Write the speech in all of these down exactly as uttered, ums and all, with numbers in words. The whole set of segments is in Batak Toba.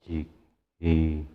Asik. Eh.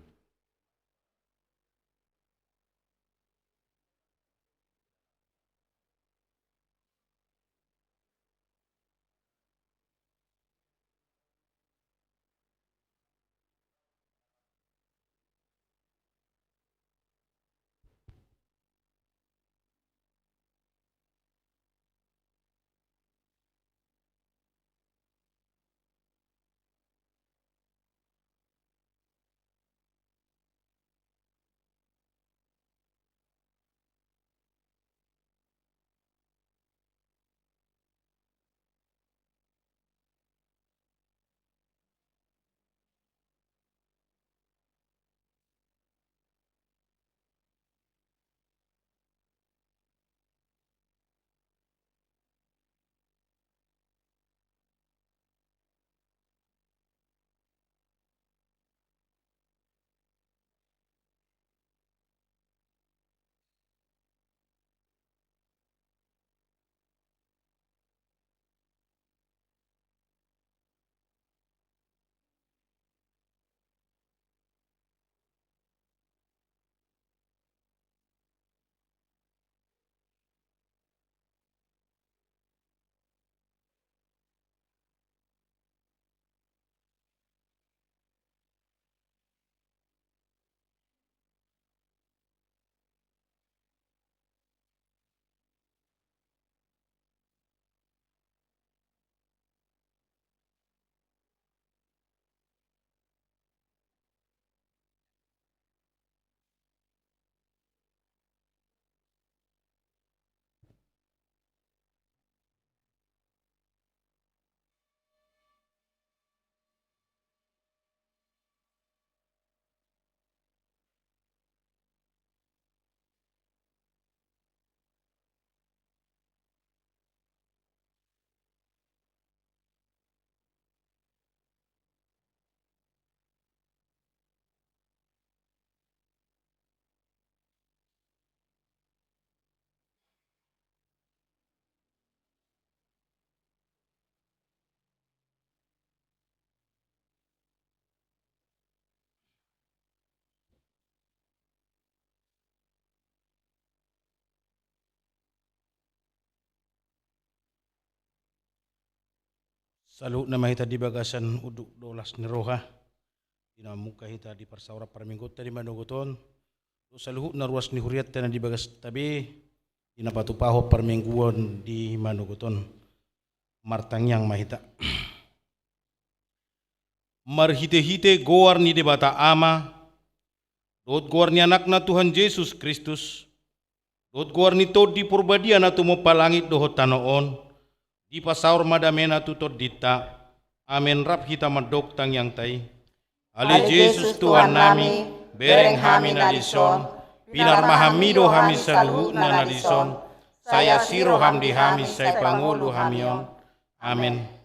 Saluhutna ma hita di bagasan unduk dohot las ni roha, di na mamungka hita di parsaoran parmingguonta di manogot on, dohot saluhutna ruas ni hurianta na di bagasta be, di na patupahon parmingguon di manogot on. Martangiang ma hita. Marhitehite goar ni Debata Ama, dohot goar ni Anakna Tuhan Jesus Kristus, dohot goar ni Tondi Parbadia na tumompa langit dohot tano on, dipasaor ma damena tu tondinta. Amen. Rap hita mandok tangiangta i. Ale Jesus Tuhannami, bereng hami na dison, pinarmahanmi do hami saluhutna na dison, sai asi roham di hami sai pangolu hami on. Amen.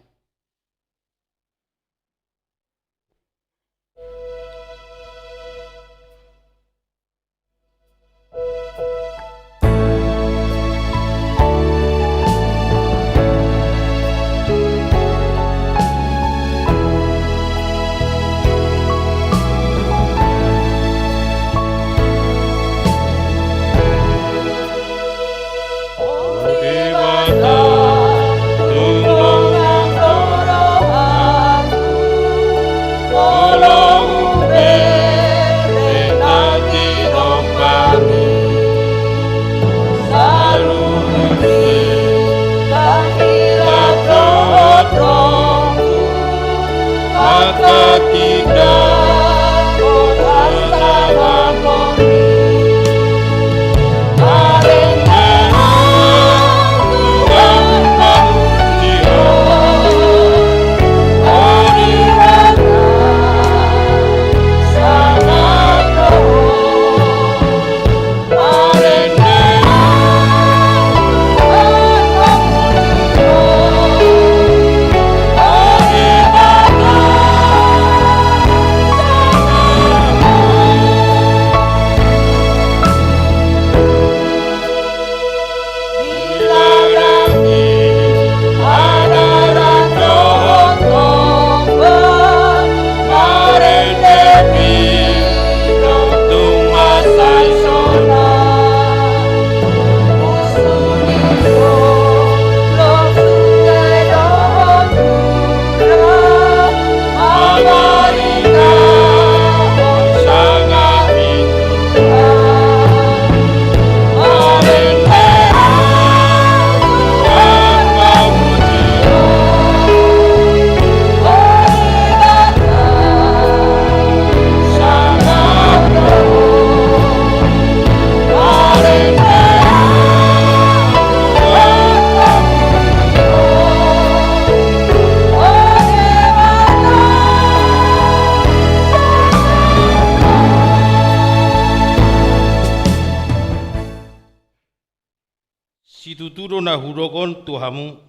do na hudok on tu hamu,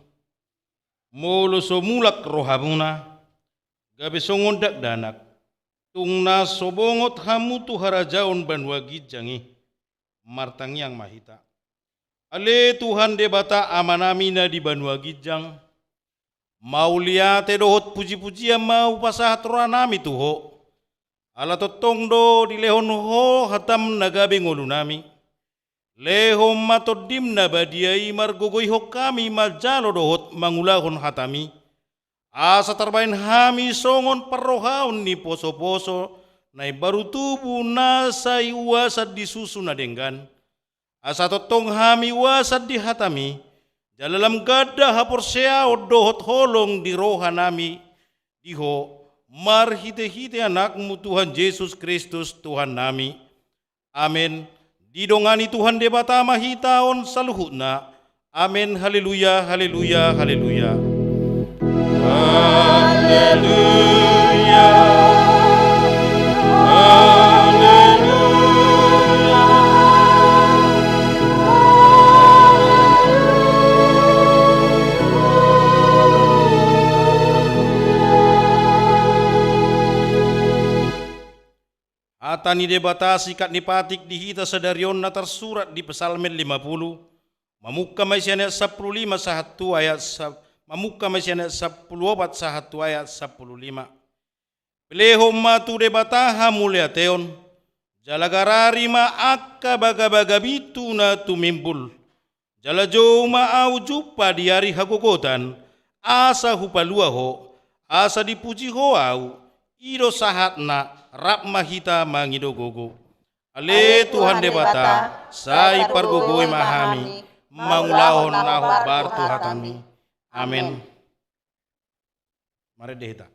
molo so mulak rohamuna, gabe songon dakdanak, tung na so bongot hamu tu harajaon banua ginjang i. Martangiang ma hita. Ale Tuhan Debata Amanami na di banua ginjang, mauliate dohot pujipujian ma hupasahat rohanami tu Ho. Ala tongtong do dilehon Ho hatam na gabe ngolunami. Lehon ma Tondim na badia i margogoihon hami manjalo dohot mangulahon hatami, asa tarbahen hami songon parrohaon ni posoposo na imbaru tubu na sai uasan di susu na denggan. Asa tongtong hami uasan di hatami, jala lam ganda haporseaon dohot holong di rohanami di Ho, marhitehite Anakmu Tuhan Jesus Kristus Tuhannami. Amen. Didongani Tuhan Debata ma hita on saluhutna. Amen. Haleluya, haleluya, haleluya. Haleluya. Haleluya. Hata ni Debata singkat ni patik di hita sadari on na tarsurat di Psalmen lima puluh. Mamungka ma sian ayat sampulu lima sahat tu ayat sa-, mamungka ma sian ayat sampulu opat sahat tu ayat sampulu lima. Pelehon ma tu Debata hamauliateon, jala garari ma angka bagabagami tu na tumimbul. Jala jou ma ahu jumpa di ari hagogotan, asa hupalua ho, asa dipuji ho ahu, i do sahatna, rap ma hita mangido gogo. Ale Tuhan Debata, sai pargogoi ma hami, mangulahon na hombar tu hatami. Amen. Marende hita.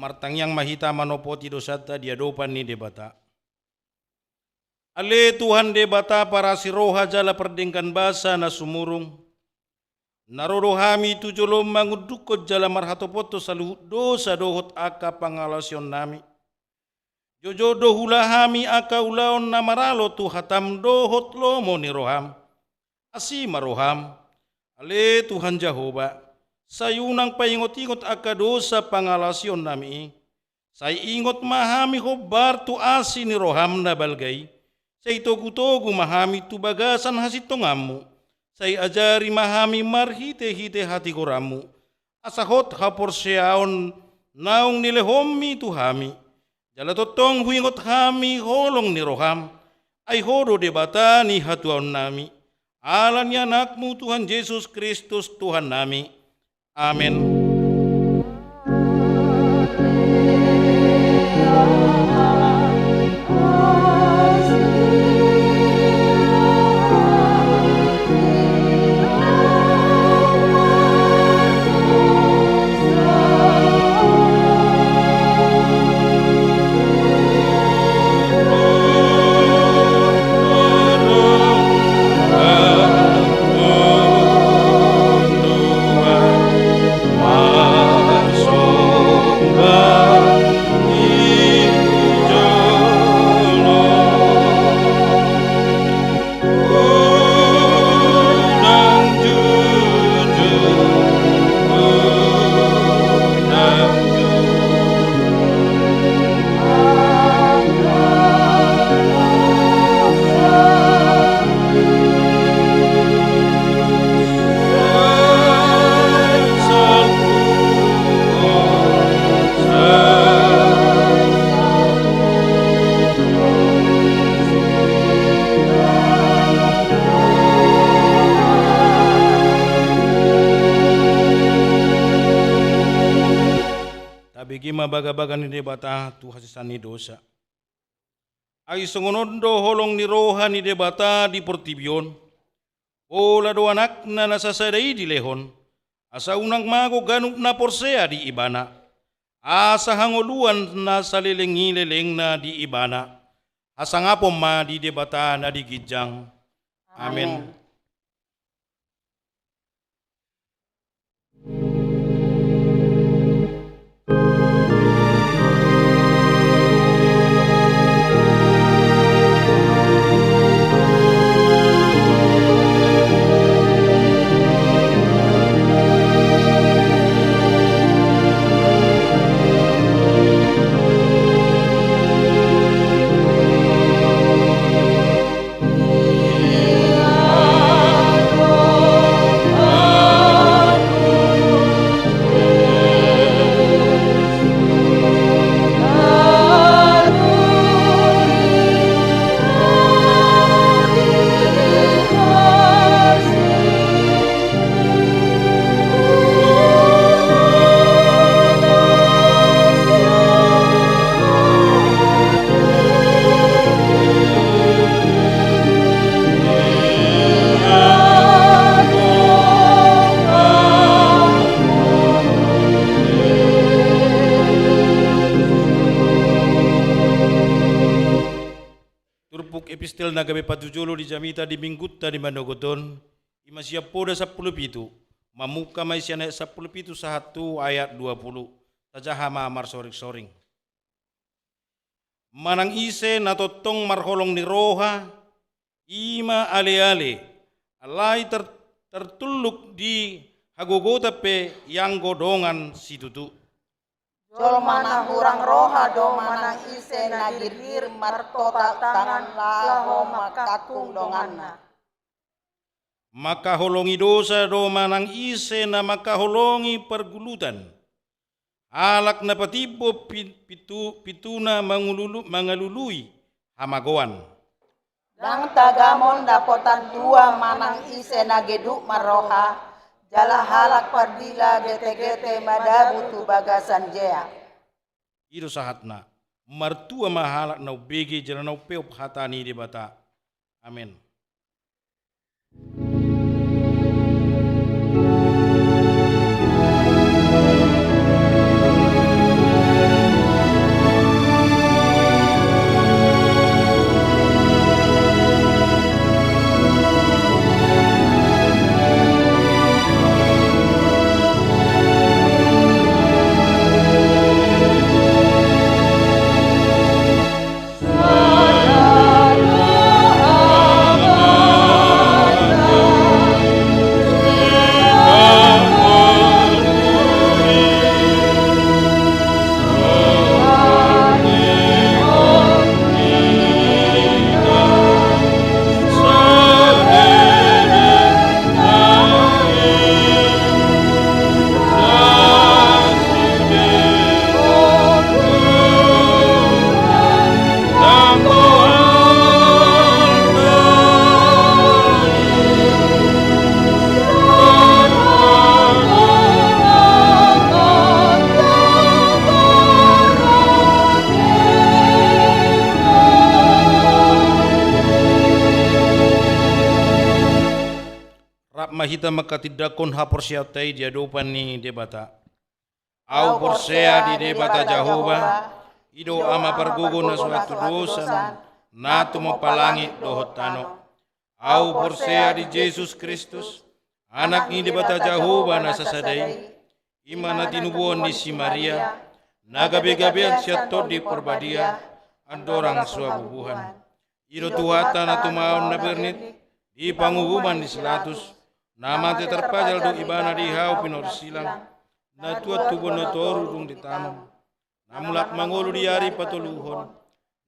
Martangiang ma hita manopoti dosanta di adopan ni Debata. Ale Tuhan Debata parasi roha jala pardenggan basa na sumurung, na ro do hami tu jolom mangundukkon jala marhatopothon saluhut dosa dohot angka pangalaosionnami. Jotjot do huula hami angka ulaon na maralo tu hatam dohot lomo ni roham. Asi ma roham, ale Tuhan Jahowa, sai unang paingotingot angka dosa pangalaosionnami i. Sai ingot ma hami hombar tu asi ni roham na balga i. Sai togutogu ma hami tu bagasan hasintonganmu. Sai ajari ma hami marhitehite hatigoranmu, asa hot haporseaon naung nilehonmi tu hami. Jala tongtong huingot hami holong ni roham, ai ho do Debata ni hatuaonnami. Ala ni Anakmu Tuhan Jesus Kristus Tuhannami. Amen. Tabege ma bagabaga ni Debata tu hasesaan ni dosa. Ai songon on do holong ni roha ni Debata di portibi on, pola do Anakna na sasada i dilehon, asa unang mago ganup na porsea di Ibana, asa hangoluan na saleleng ni lelengna di Ibana, hasangapon ma di Debata na di ginjang. Amen. Amen. Turpuk epistel na gabe patujolo di jamita di minggunta di manogot on, i ma sian Poda sampulu pitu, mamungka ma i sian ayat sampulu pitu sahat tu ayat dua pulu. Tajaha ma marsoringsoring. Manang ise na tongtong marholong ni roha, i ma aleale, alai tar-, tartulluk di hagogotan pe ianggo dongan situtu. Jolma na hurang roha do manang ise na girgir martopot tangan laho mangkangkung donganna. Mangkaholongi dosa do manang ise na mangkaholongi pargulutan. Halak na patimbo pi-, pitu-, pituna mangululu-, mangalului hamagoan. Ndang tagamon dapotan dua manang ise na geduk marroha, jala halak pardila getegete madabu tu bagasan jea. I do sahatna, martua ma halak na umbege jala na umpeop hata ni Debata. Amen. Rap ma hita manghatindanghon haporseaonta i di adopan ni Debata. Ahu porsea di Debata Jahowa, i do Ama pargogo na so hatudosan, na tumompa langit dohot tano. Ahu porsea di Jesus Kristus, Anak ni Debata Jahowa na sasada i, i ma na tinubuhon ni si Maria, na gabegabean sian Tondi Parbadia, andorang so habubuhan. I do Tuhanta na tumaon na bernit, di panguhuman ni si Pilatus, na mate tarpajal do ibana di hau pinorsilang, na tuat tubuan na toru dung ditanom. Na mulak mangolu di ari patoluhon,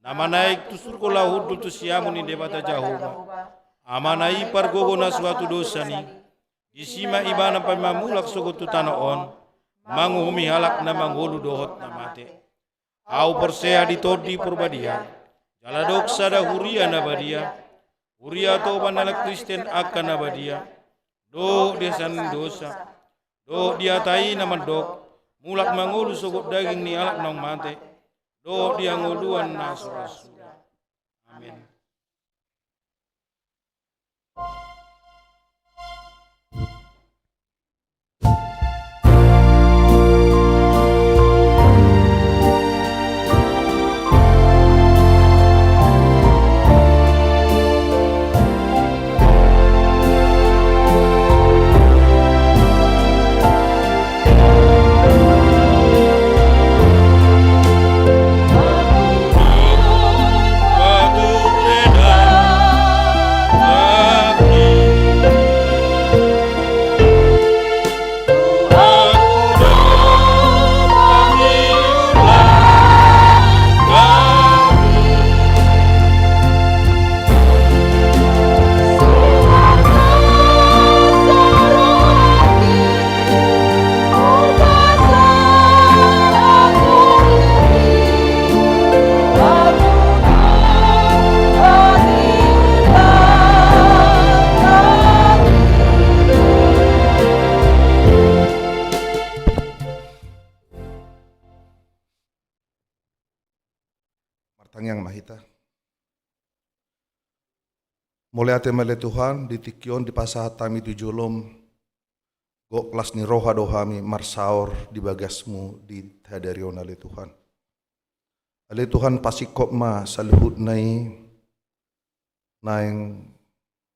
na manaek tu surgo laho hundul tu siamun ni Debata Jahowa. Amana i pargogo na so hatudosan i, disi ma ibana pamamulak sogot tu tano on, manguhumi halak na mangolu dohot na mate. Ahu porsea di Tondi Parbadia, jala dohot sada huria na badia, huria atopan ni halak Kristen angka na badia, dohot di hasesaan ni dosa, dohot di hata i na mandok, mulak mangolu sogot daging ni halak naung mate, dohot di hangoluan na so ra suda. Amen. Martangiang ma hita. Mauliate ma ale Tuhan, di tingki on dipasahat hami tu jolom, gok las ni roha do hami marsaor di bagasmu di sadari on ale Tuhan. Ale Tuhan, pasingkop ma saluhutna i, naeng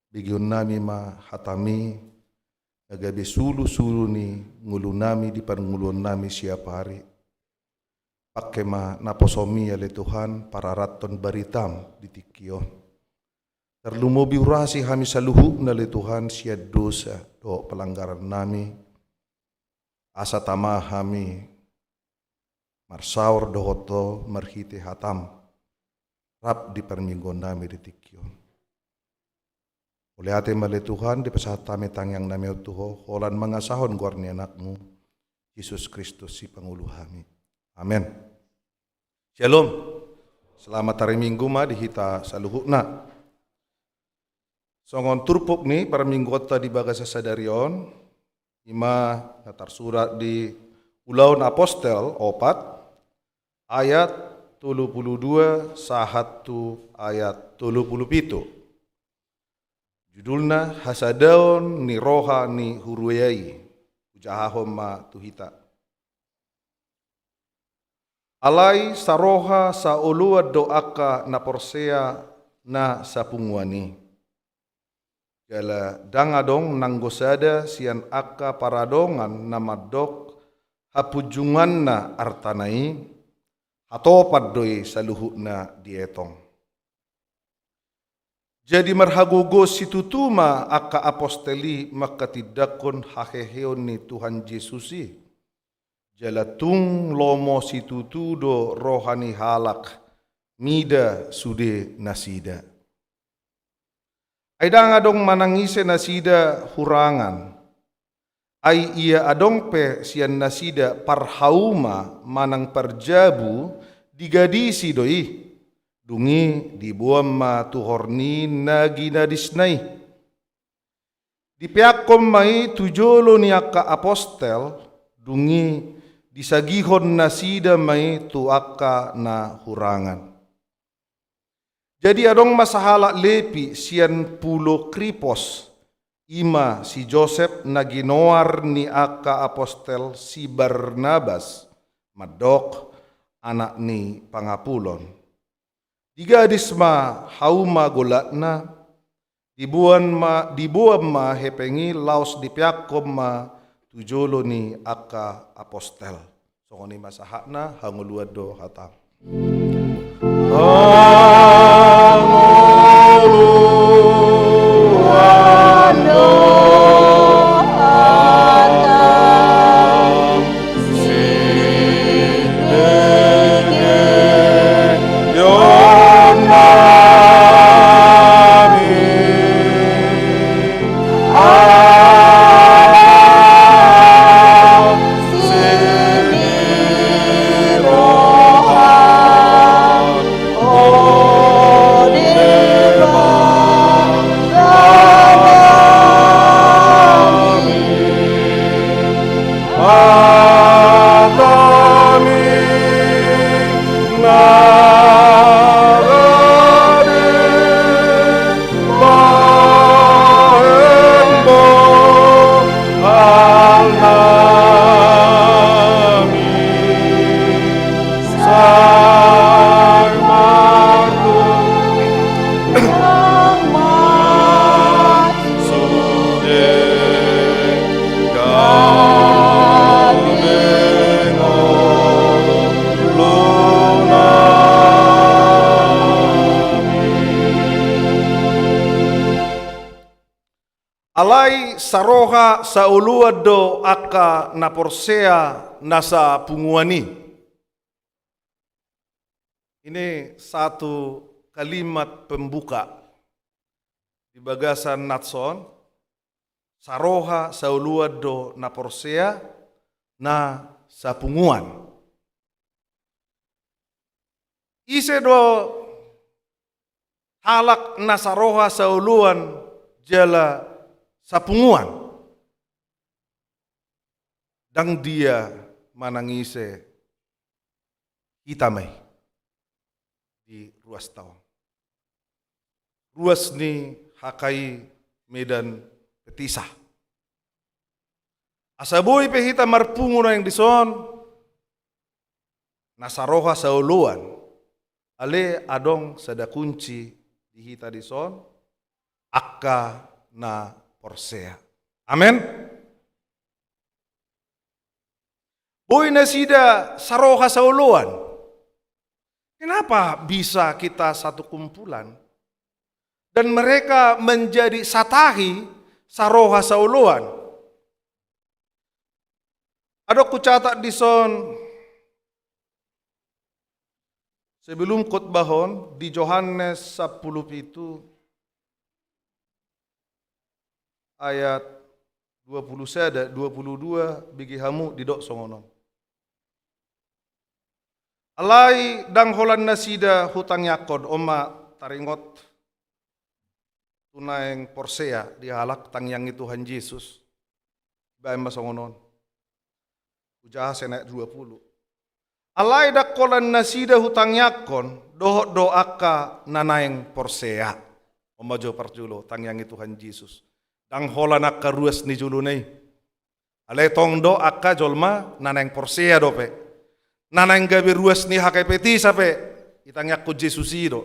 begeonnami ma hatami, na gabe sulusulu ni ngolunami di parngoluonnami siapari. Pangke ma naposomi ale Tuhan, pararathon baritam di tingki on. Tarlumobi urasi hami saluhutna ale Tuhan, sian dosa dohot pelanggarannami. Asa tama hami marsaor dohot Ho marhite hatam, rap di parmingguonnami di tingki on. Mauliate ma ale Tuhan, dipasahat hami tangiangnami on tu Ho, holan mangasahon goar ni Anakmu, Jesus Kristus sipangolu hami. Amen. Shalom. Selamat hari Minggu ma di hita saluhutna. Songon turpuk ni parmingguonta di bagasan sadari on, ima na tarsurat di Ulaon Apostel opat, ayat tolu pulu dua sahat tu ayat tolu pulu pitu. Judulna Hasadaon ni Roha ni Huria i. Hujahahon ma tu hita. Alai saroha saoloan do angka na porsea na sapunguan i. Jala ndang adong nanggo sada sian angka paradongan na mandok hapunjunganna artana i, hatopan do i saluhutna dietong. Jadi marhagogoon situtu ma angka apostel i mangkatindangkon haheheon ni Tuhan Jesus i. Jala tung lomo situtu do roha ni halak mida sude nasida. Ai ndang adong manang ise nasida hurangan. Ai ia adong pe sian nasida parhauma manang parjabu, digadisi do i. Dung i diboan ma tu horni na ginadisna i. Dipeakkon ma i tu jolo ni angka apostel, dung i disagihon nasida ma i tu angka na hurangan. Jadi adong ma sahalak Lepi sian pulo Kripos, ima si Josep na ginoar ni angka apostel si Barnabas, mandok anak ni pangapulon. Digadis ma hauma golatna, diboan ma, diboan ma hepeng i laos dipeakkon ma tu jolo ni angka apostel. Songon i ma sahatna, hangoluan do hatam. Hangoluan do hatam. Alai saroha saoloan do angka na porsea na sapunguan i. Ini satu kalimat pembuka di bagasan nats on, saroha saoloan do na porsea na sapunguan. Ise do halak na saroha saoloan jala sapunguan? Ndang dia manang ise, hita ma i di ruasta on. Ruas ni H K I Medan Petisa. Asa boi pe hita marpungu naeng dison, na saroha saoloan, alai adong sada kunci di hita dison, angka na porsea. Amen. Boi nasida saroha saoloan. Kenapa bisa kita satu kumpulan dan mereka menjadi satahi saroha saoloan? Adong hucatat dison sebelum khotbah on di Johannes sampulu pitu ayat dua pulu sada, dua pulu dua, bege hamu didok songon on. Alai ndang holan nasida hutangiangkon, on ma taringot tu naeng porsea di halak tangiang ni Tuhan Jesus. Baen ma songon on. Hujaha sian ayat dua pulu. Alai ndang holan nasida hutangiangkon, dohot do angka na naeng porsea. On ma jo parjolo tangiang ni Tuhan Jesus. Ndang holan angka ruas ni jolona i. Alai tong do angka jolma na naeng porsea dope. Na naeng gabe ruas ni H K I Petisa pe, ditangiangkon Jesus i do.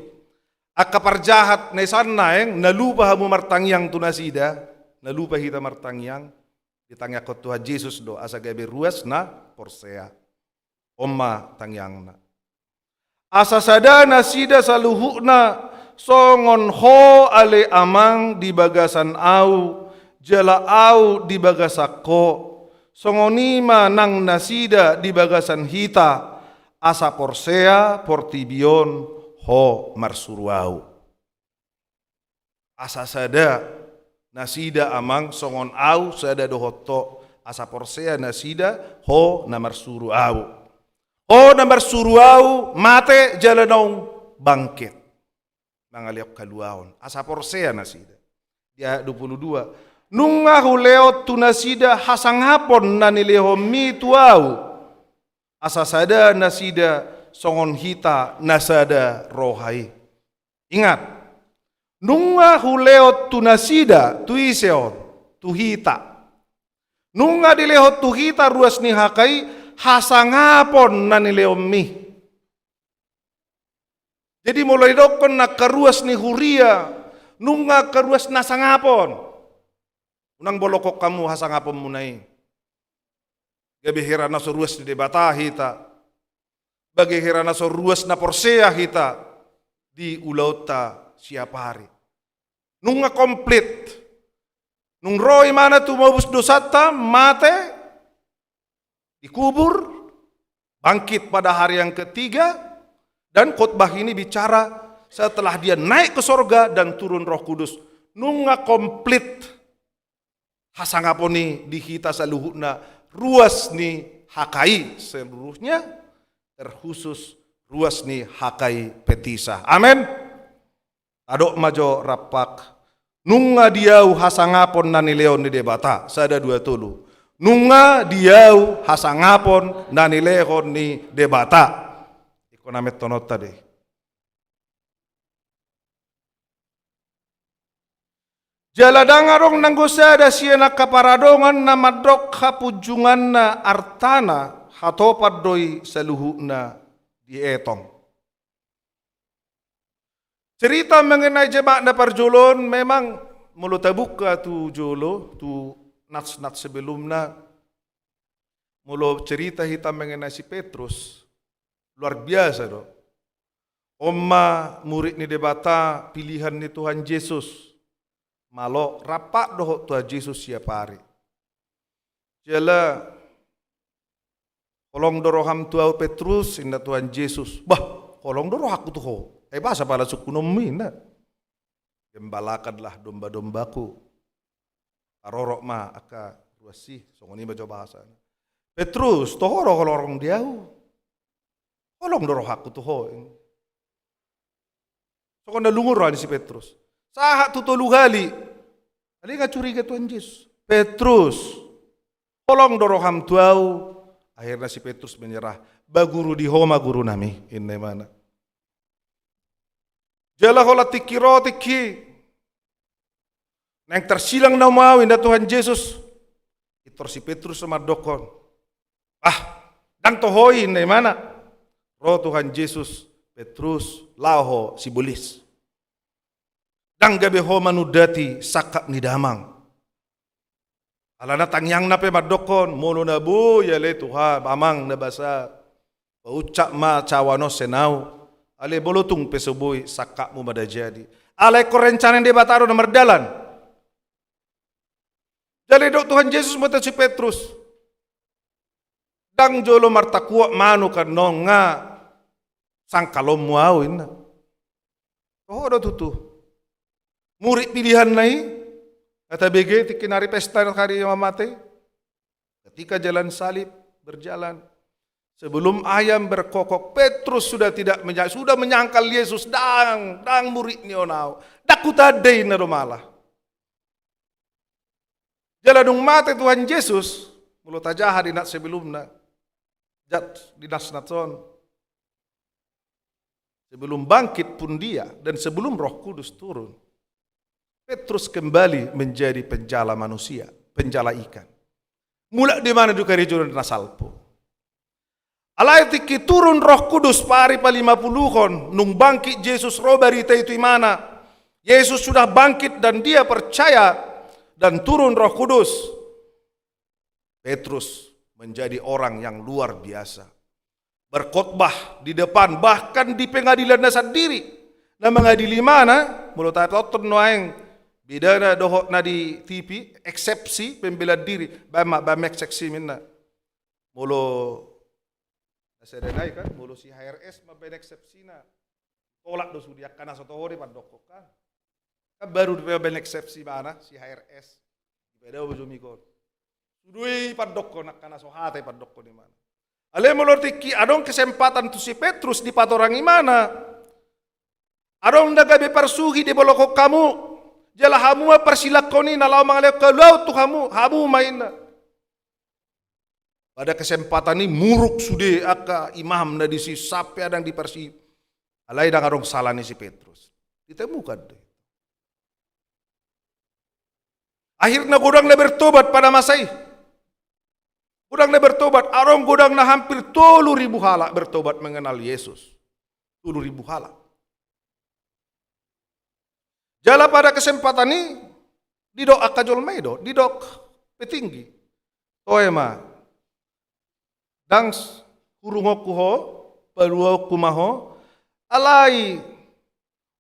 Angka parjahat na i san naeng, na lupa hamu martangiang tu nasida, na lupa hita martangiang, ditangiangkon Tuhan Jesus do, asa gabe ruas na porsea. On ma tangiangna. Asa sada nasida saluhutna, songon Ho ale Amang di bagasan Ahu, jala Ahu di bagasan Ho, songon i ma nang nasida di bagasan hita, asa porsea portibi on Ho marsuru Ahu. Asa sada nasida Amang, songon Ahu sada dohot Ho, asa porsea nasida Ho na marsuru Ahu. Ho na marsuru Ahu mate jala naung bangkit mangalehon haluaon, asa porsea nasida. Di ayat dua pulu dua, nunga hulehon tu nasida hasangapon na nilehonMi tu Ahu, asa sada nasida songon hita na sada roha i. Ingat, nunga hulehon tu nasida, tu ise on? Tu hita. Nunga dilehon tu hita ruas ni H K I hasangapon na nilehonMi. Jadi molo didokkon angka ruas ni huria, nunga angka ruas na sangapon. Unang bolongkon hamu hasangaponmuna i. Gabe hira na so ruas ni Debata hita. Gabe hira na so ruas na porsea hita di ulaonta siapari. Nunga komplit. Nunga ro imana tumobus dosanta, mate, dikubur, bangkit pada hari yang ketiga, dan khotbah ini bicara setelah Dia naik ke sorga dan turun Roh Kudus. Nunga komplit hasangapon i di hita saluhutna, ruas ni H K I seluruhnya, terkhusus ruas ni H K I Petisa. Amen. Tadok ma jo rap. Nunga di ahu hasangapon na nilehon ni Debata. Sada, dua, tolu. Nunga di ahu hasangapon na nilehon ni Debata. Ingkon amentononta do i. Jala ndang adong nanggo sada sian angka paradongan na mandok hapunjunganna artana, hatopan do i saluhutna dietong. Cerita mengenai jemaat na parjolo on memang molo tabuka tu jolo, tu nats-nats sebelumna, molo cerita hita mengenai si Petrus, luar biasa do. On ma murid ni Debata, pilihan ni Tuhan Jesus. Malo rap dohot Tuhan Jesus siap ari. Jala, "Holong do roham tu ahu, Petrus," ninna Tuhan Jesus. "Bah, holong do rohangku tu ho. Ai boasa pala sungkunonmu?" ninna. "Gembalakanlah domba-dombaku." Parorot ma angka ruas i, songon i ma jo bahasana. "Petrus, toho do holong di ahu? Holong do rohangku tu ho." Songon na lungun roha ni si Petrus. Sahat tu tolu hali. Alai nga curiga Tuhan Jesus. "Petrus, holong do roham tu ahu?" Akhirna si Petrus menyerah. "Ba guru di ho ma gurunami," ninna imana. Jala holan tingki ro tingki, "Naeng tarsilang nama ahu," ninna Tuhan Jesus. Pintor si Petrus mandokkon, "Ah, ndang toho i," ninna imana. Ro Tuhan Jesus, "Petrus, laho ho sibolis. Ndang gabe ho manundati sangkap ni damang." Alana tangiangna pe mandokkon, "Molo na boi ale Tuhan, Amang na basa, paucap ma cawan on sian ahu. Alai molo tung pe so boi, sangkapmu ma na jadi." Alai ingkon rencana ni Debata do na mardalan. Jala didok Tuhan Jesus ma tu si Petrus, "Ndang jolo martakuak manuk annon, nga sangkalonmu ahu," ninna. Toho do tutu. Murid pilihanna i, na tabege tingki na ari pesta, na ari mate. Ketika jalan salib berjalan, sebelum ayam berkokok, Petrus sudah tidak menya-, sudah menyangkal Yesus, "Ndang, ndang muridmu on ahu. Ndang hutanda," ninna do malah. Jala dung mate Tuhan Jesus, molo tajaha di nats sebelumna, jat di nats-nats on, sebelum bangkit pun Dia dan sebelum Roh Kudus turun, Petrus kembali menjadi penjala manusia, penjala ikan. Mulak do imana di karejo na salpu. Alai tingki turun Roh Kudus, pa ari palimapuluhon, nung bangkit Jesus, ro barita i tu imana. Yesus sudah bangkit dan dia percaya, dan turun Roh Kudus. Petrus menjadi orang yang luar biasa. Berkhotbah di depan, bahkan di pengadilanna sandiri. Na mangadili imana, molo tatonton nuaeng, bedana dohot na di T V, eksepsi, pembelaan diri, baen ma, baen ma eksepsi, ninna. Molo na sada nai kan, molo si H R S mambaen eksepsina, tolak do sude, angka na so toho do i pandokkon kan. Kan baru dope mambaen eksepsi imana si H R S. Dipadao bojomikon. Sude i pandokkon, angka na so hata i pandokkon imana. Alai molo tingki adong kesempatan tu si Petrus dipatorang imana, "Adong na gabe parsuhi dibolongkon hamu, jala hamu ma parsilangkon i na laho mangalehon haluaon tu hamu, hamu ma," ninna. Pada kesempatan i muruk sude angka imam na disi sampe adong diparsi-, alai ndang adong sala ni si Petrus. Ditemukan do i. Akhirna godang na bertobat pada masa i. Godang na bertobat, adong godang na hampir tolu ribu halak bertobat mengenal Yesus. Tolu ribu halak. Jala pada kesempatan i, didok angka jolma i do, didok petinggi. "Toe ma, ndang s-, hurungonku ho, paluaonku ma ho, alai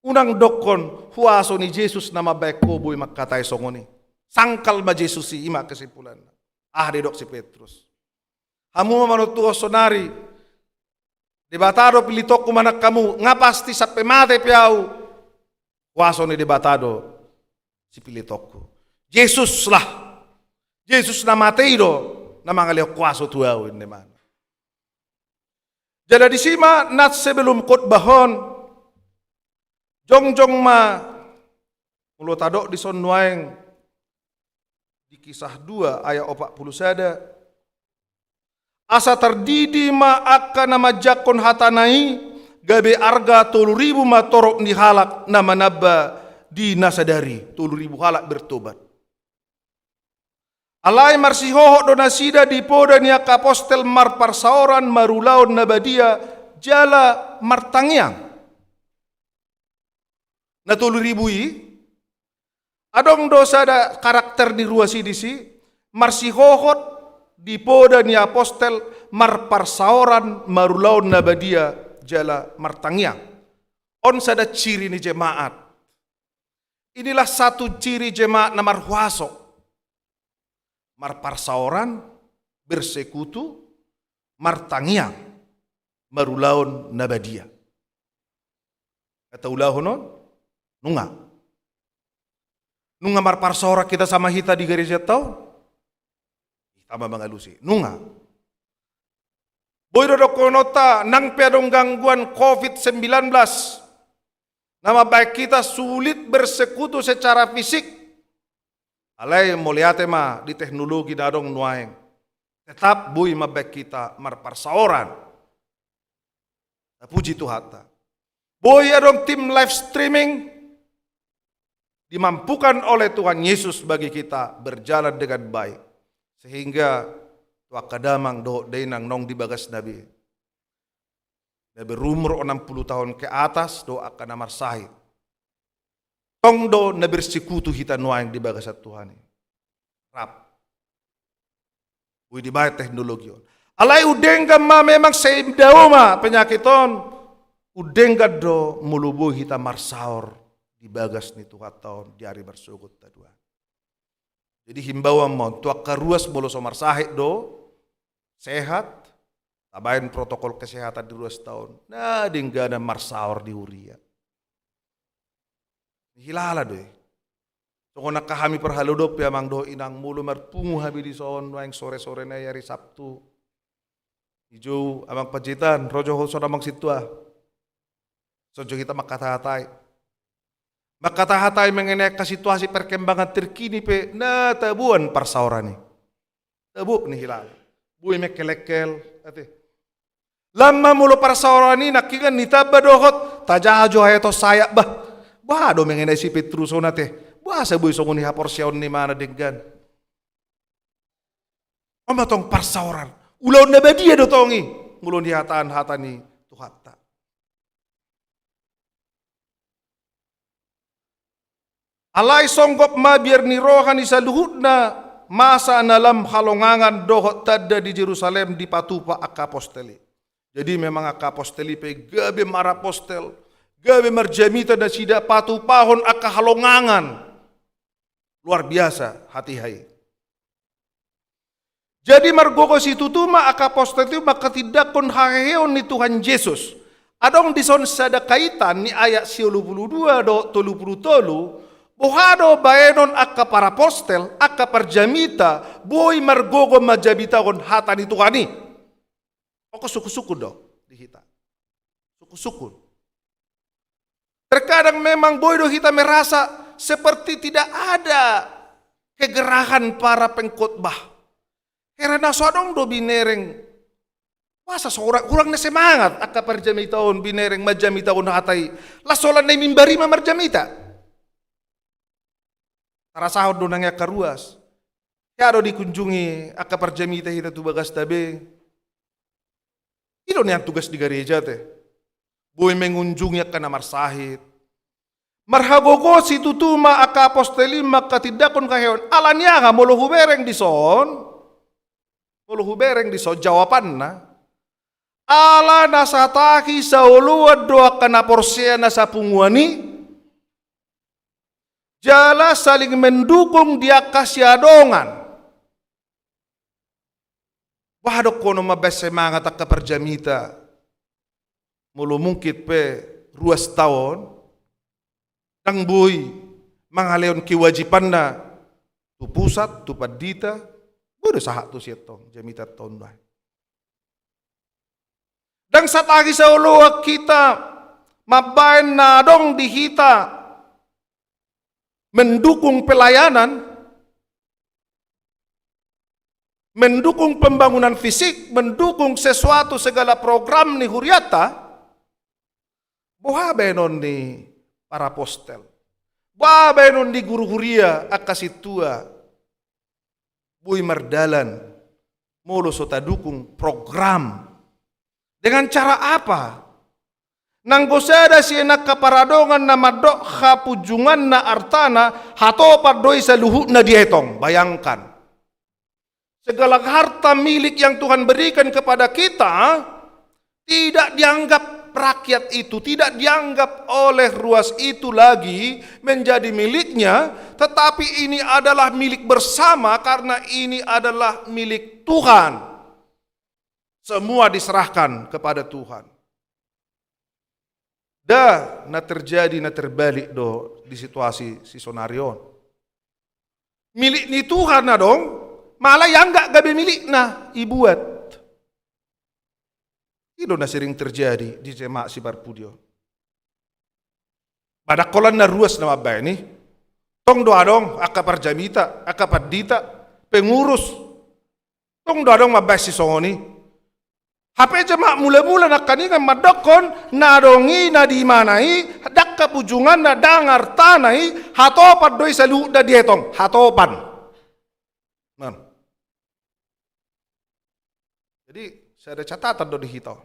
unang dokkon huaso ni Jesus na mambaen ho boi mangkatai songon i. Sangkal ma Jesus i," i ma kesimpulanna. Aha didok si Petrus? "Hamu ma manontuhon sonari, Debata do pilitongku manang hamu, nga pasti sampe mate pe ahu, huaso ni Debata do sipilitongku. Jesuslah, Jesus na mate i do na mangalehon huaso tu ahu," ninna imana. Jala disi ma nats sebelum khotbah on, jongjong ma, molo tadok dison nuaeng, di Kisah dua ayat opat pulu sada. "Asa tardidi ma angka na manjangkon hatana i, Gabe arga tolu ribu ma torop ni halak na manamba di na sadari, tolu ribu halak bertobat. Alai marsihohot do nasida di poda ni angka apostel marparsaoran marulaon na badia jala martangiang. Na tolu ribu i, adong do sada karakter ni ruas i disi, marsihohot di poda ni apostel marparsaoran marulaon na badia jala martangiang. On sada ciri ni jemaat. Inilah satu ciri jemaat na marhuaso. Marparsaoran, bersekutu, martangiang, marulaon na badia. Hata ulahonon, nunga. Nunga marparsaoran hita sama hita di gareja taon? Hita ma mangalusi. Nunga. Boi do dohononta nang pe adong gangguan covid sembilan belas. Na mambaen hita sulit bersekutu secara fisik. Alai mauliate ma di teknologi na adong nuaeng. Tetap boi mambaen hita marparsaoran. Tapuji Tuhanta. Boi adong tim live streaming, dimampukan oleh Tuhan Yesus bagi kita berjalan dengan baik. Sehingga tu angka damang dohot dainang naung di bagasna be, na berumur enam puluh tahun ke atas dohot angka na marsahit. Tong do na bersekutu hita nuaeng di bagasan Tuhan i. Rap. Boi dibaen teknologi on. Alai undenggan ma memang sai dao ma penyakit on. Undenggan do molo boi hita marsaor di bagas ni Tuhanta on di ari marsogot taduan. Jadi himbauan ma on tu angka ruas molo so marsahit do, sehat, tabaen protokol kesehatan di ruas taon. Na dengganan marsaor di huria. Hilala do i. Songon angka hami parhalado pe amang dohot inang molo marpungu hami dison nuaeng sore-sore na i ari Sabtu. Dijou amang Panjaitan, ro jo ho son amang sintua. Songon hita mangkatahatai. Mangkatahatai mengenai angka situasi perkembangan terkini pe na taboan parsaoran i. Tabo ni hilala. Boi mengkelengkel, ate. Lam ma molo parsaoran i nangkingan ditamba dohot tajaha jo haeton sayap bah. Boha do mengenai si Petrus on ate. Boasa boi songon i haporseaon ni imana denggan. On ma tong parsaoran. Ulaon na badia do tong i. Molo dihatahan hata ni Tuhanta. Alai songgop ma biar ni roha ni saluhutna masa na lam halongangan dohot tanda di Jerusalem dipatupa angka apostel i. Jadi memang angka apostel i pe gabe marapostel, gabe marjamita nasida patupahon angka halongangan. Luar biasa hatiha i. Jadi margogo situtu ma angka apostel i mangkatindangkon haheheon ni Tuhan Jesus. Adong dison sada kaitan ni ayat siolu pulu dua dohot tolu pulu tolu, boha do baenon angka parapostel, angka parjamita, boi margogo manjamitahon hata ni Tuhan i. Ongko sungkun-sungkun do di hita. Sungkun-sungkun. Terkadang memang boi do hita merasa seperti tidak ada kegerahan para pengkhotbah. Heran na so adong do binereng. Masa so hurang, hurang na semangat angka parjamita on binereng manjamitahon hata i. Las holan na i mimbar i ma marjamita. Tarasahon do nang i angka ruas. Hea do dikunjungi angka parjamita hita tu bagasta be. I do nian tugas ni gareja te. Boi mengunjungi angka na marsahit. Marhagogoon situtu ma angka apostel i mangkatindangkon haheheon. Ala ni aha molo hubereng dison? Molo hubereng dison jawabanna. Ala na satahi saoloan do angka na porsea na sapunguan i. Jala saling mendukung di angka siadongan. Boha dohonon mambaen semangat angka parjamita. Molo mungkin pe ruas taon. Ndang boi mangalehon kewajibanna. Tu pusat, tu pandita. Boi do sahat tu sian tong, jamita taon baen. Ndang satahi saoloan hita mambaen na adong di hita mendukung pelayanan, mendukung pembangunan fisik, mendukung sesuatu segala program ni huriata, Boha baenon ni para apostel? Boha baenon ni guru huria, angka sintua? Boi mardalan molo so tadukung program. Dengan cara apa? Nanggo sada sian angka paradongan na mandok hapunjunganna artana, hatopan do i saluhutna dietong. Bayangkan. Segala harta milik yang Tuhan berikan kepada kita tidak dianggap rakyat itu, tidak dianggap oleh ruas itu lagi menjadi miliknya, tetapi ini adalah milik bersama karena ini adalah milik Tuhan. Semua diserahkan kepada Tuhan. Nda na terjadi na terbalik do di situasi si sonari on. Milik ni Tuhan adong, malah ianggap gabe milikna, ibuat. I do na sering terjadi di jemaat si parpudi on. Ba ndang holan na ruas na mambaen i. Tong do adong angka parjamita, angka pandita, pengurus. Tong do adong mambaen sisongon i. Hape jemaat mula-mula nangkiningan mandokkon, na adong i na di ibana i, ndang hapunjunganna, ndang artana i, hatopan do i saluhutna dietong, hatopan. Nah. Jadi, sada catatan do di hita.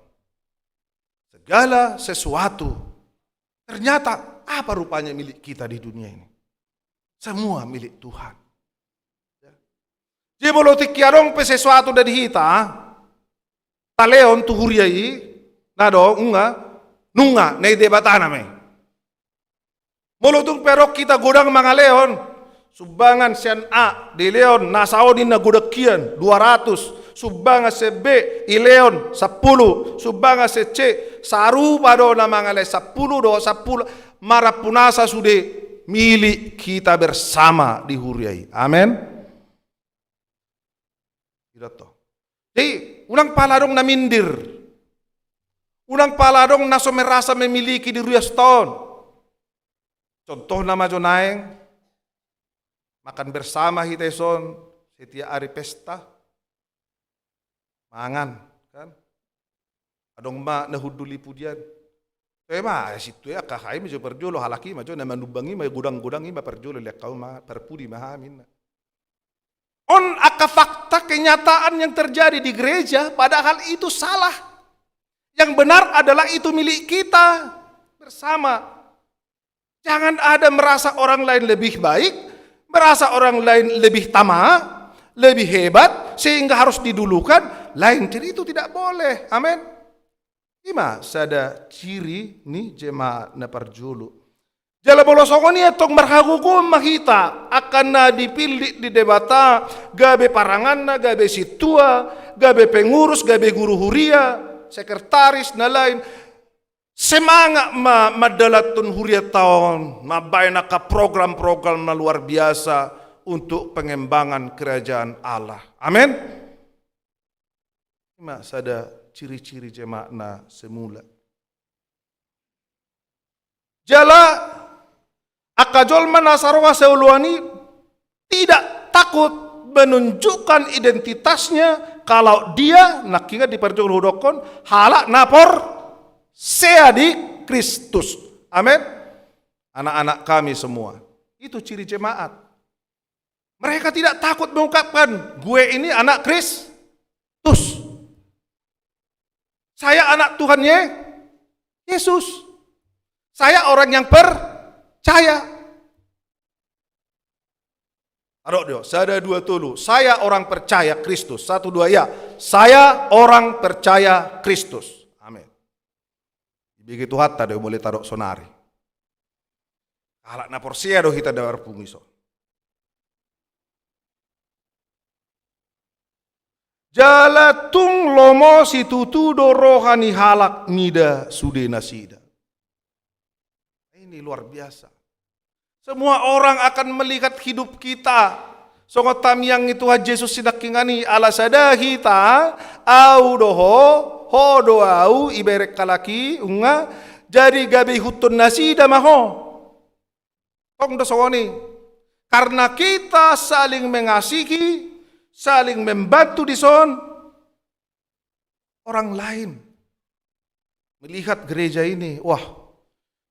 Segala sesuatu. Ternyata, apa rupanya milik kita di dunia ini? Semua milik Tuhan. Ya. Jadi, molo tingki adong pe sesuatu dari hita, talehon tu huria i, na do, nunga, nunga, na di Debata nama i. Molo tung pe adong hita godang mangalehon, sumbangan sian A, dilehon, na saon i na godang hian, dua ratus, sumbangan sian B, dilehon, sampulu, sumbangan sian C, sarupa do na mangalehon sampulu do, sampulu, marapun asa sude milik kita bersama di huria i. Amen. Idato. Jadi, unang pala adong na minder. Unang pala adong na so merasa memiliki di ruas ta on. Contohna ma jo naeng, makan bersama hita ison, setiap hari pesta. Mangan, kan? Adong ma na hundul i pudian. Toe ma, sintua i angka hami jo parjolo, halak i ma jo na manumbangi ma, godang-godang i ma parjolo, lehon hami ma, parpudi ma hami, ninna. On angka fakta kenyataan yang terjadi di gereja, padahal itu salah. Yang benar adalah itu milik kita bersama. Jangan ada merasa orang lain lebih baik, merasa orang lain lebih tama, lebih hebat, sehingga harus didulukan. Lain ciri itu tidak boleh. Amin. I ma sada ciri ni jemaat na parjolo. Jala molo songon i antong marhagogoon ma hita, angka na dipillit ni Debata, gabe paranganna, gabe sintua, gabe pengurus, gabe guru huria, sekretaris, na lain. Semangat ma mandalanhon huria ta on, mambaen angka program-program na luar biasa untuk pengembangan kerajaan Allah. Amin. I ma sada ciri-ciri jemaat na semula. Jala angka jolma na saroha sian oloan i tidak takut menunjukkan identitasnya kalau dia, nangkiningan di parjolo hudokkon, halak na porsea di Kristus. Amin. Anak-anak kami semua. Itu ciri jemaat. Mereka tidak takut mengungkapkan, "Gue ini anak Kristus. Saya anak Tuhan Ye-, Yesus. Saya orang yang percaya." Adong do, sada, dua, tolu. "Saya orang percaya Kristus." Satu, dua, ya. "Saya orang percaya Kristus." Amin. Dibege Tuhanta do molo tadok sonari. Halak na porsea do hita na marpungu ison. Jala tung lomo situtu do roha ni halak mida sude nasida. Ini luar biasa. Semua orang akan melihat hidup kita. Songon tamiang ni Tuhan Jesus sinangkiningan i, ala sada hita, au do ho, ho do au, ibereng halak i, nunga, jadi gabe ihuthon nasida ma ho. Tong do songon i. Karena kita saling mengasihi, saling membantu dison, orang lain melihat gereja ini, wah,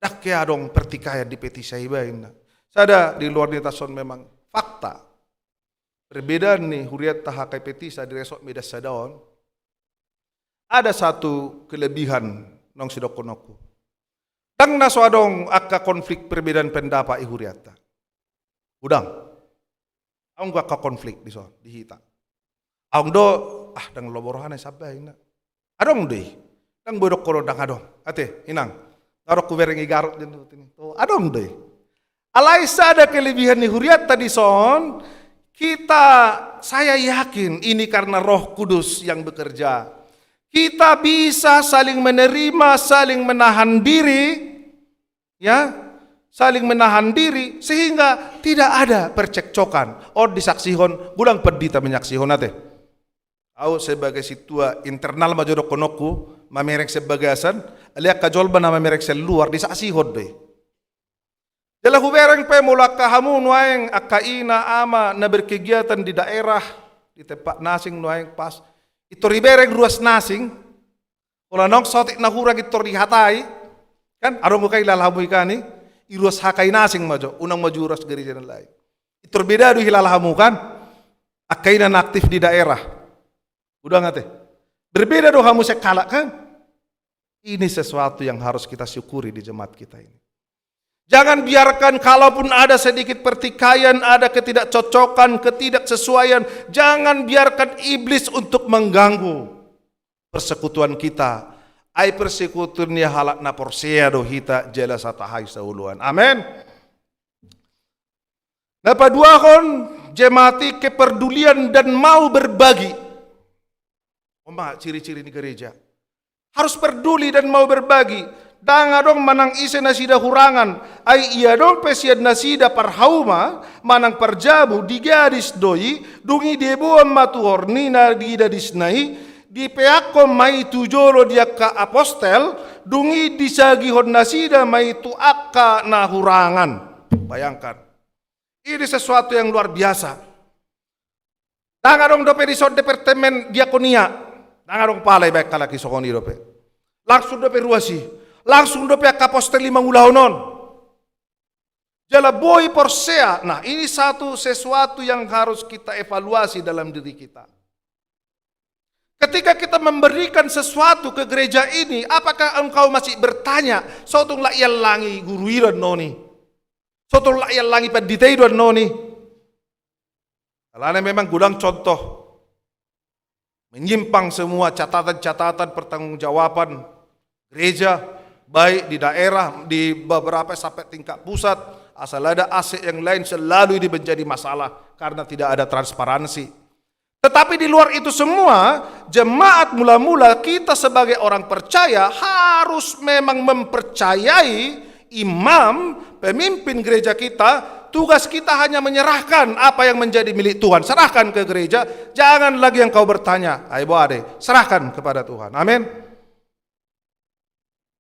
Ndang hea adong pertikaian di Petisa iba inna. Sada di luar ni tason memang fakta. Perbedaan ni huriatta H K I Petisa di resort Medan sada on. Ada satu kelebihan naung sidohononku. Ndang na so adong angka konflik perbedaan pendapat i huriatta. Godang. Adong do angka konflik di son, di hita. Adong do, ah, ndang lobo rohana i saba inna. Adong do i. Ndang boi dohonon ndang adong. Ate, inang. Nga adong hubereng i garut den tu ini. Tu, adong do i. Alai sada kelebihan ni huriatta di son, kita, saya yakin ini karena Roh Kudus yang bekerja. Kita bisa saling menerima, saling menahan diri, ya, saling menahan diri sehingga tidak ada percekcokan. On disaksihon, godang pandita manyaksihon ate. Au sebagai sintua internal ma jo dohononku, mamereng sian bagasan, alai angka jolma na mamereng sian luar, disaksihon do i. Jala hubereng pe molo angka hamu nuaeng, angka ina, ama, na berkegiatan di daerah, di tempat na asing nuaeng pas. Pintor ibereng ruas na asing, olo naung saotik na hurang pintor dihatai, kan? Adong do kan hilala hamu i kan i, i ruas H K I na asing ma jo, unang ma jo ruas gereja na lain. Pintor beda do i hilala hamu kan? Angka ina na aktif di daerah. Godang ate. Berbeda do hamu sian halak kan? Ini sesuatu yang harus kita syukuri di jemaat kita ini. Jangan biarkan kalaupun ada sedikit pertikaian, ada ketidakcocokan, ketidaksesuaian, jangan biarkan iblis untuk mengganggu persekutuan kita. Ai persekutuan ni halak na porsea do hita jala satahi saoloan. Amen. Na paduahon, jemaat i kepedulian dan mau berbagi. On ma ciri-ciri ni gereja. Harus peduli dan mau berbagi. Ndang adong manang ise nasida hurangan. Ai ia adong pe sian nasida parhauma, manang parjabu, digadis do i, dung i diboan ma tu hornina di dadisna i, dipeakhon ma i tu jolo di angka apostel, dung i disagihon nasida ma i tu angka na hurangan. Bayangkan. Ini sesuatu yang luar biasa. Ndang adong dope di son departemen diakonia. Ndang adong pala ibaen halak i songon i dope. Langsung dope ruas i. Langsung dope angka apostel i mangulahon on. Jala boi porsea. Nah, ini satu sesuatu yang harus kita evaluasi dalam diri kita. Ketika kita memberikan sesuatu ke gereja ini, apakah engkau masih bertanya, "Sotung lak iallangi guru i do annon i? Sotung lak iallangi pandita i do annon i?" Alana memang godang contoh menyimpang semua catatan-catatan pertanggungjawaban gereja, baik di daerah, di beberapa sampai tingkat pusat, asal ada aset yang lain selalu ini menjadi masalah karena tidak ada transparansi. Tetapi di luar itu semua, jemaat mula-mula kita sebagai orang percaya harus memang mempercayai imam, pemimpin gereja kita, tugas kita hanya menyerahkan apa yang menjadi milik Tuhan. Serahkan ke gereja, jangan lagi engkau bertanya. Ai boa do i, serahkan kepada Tuhan. Amin.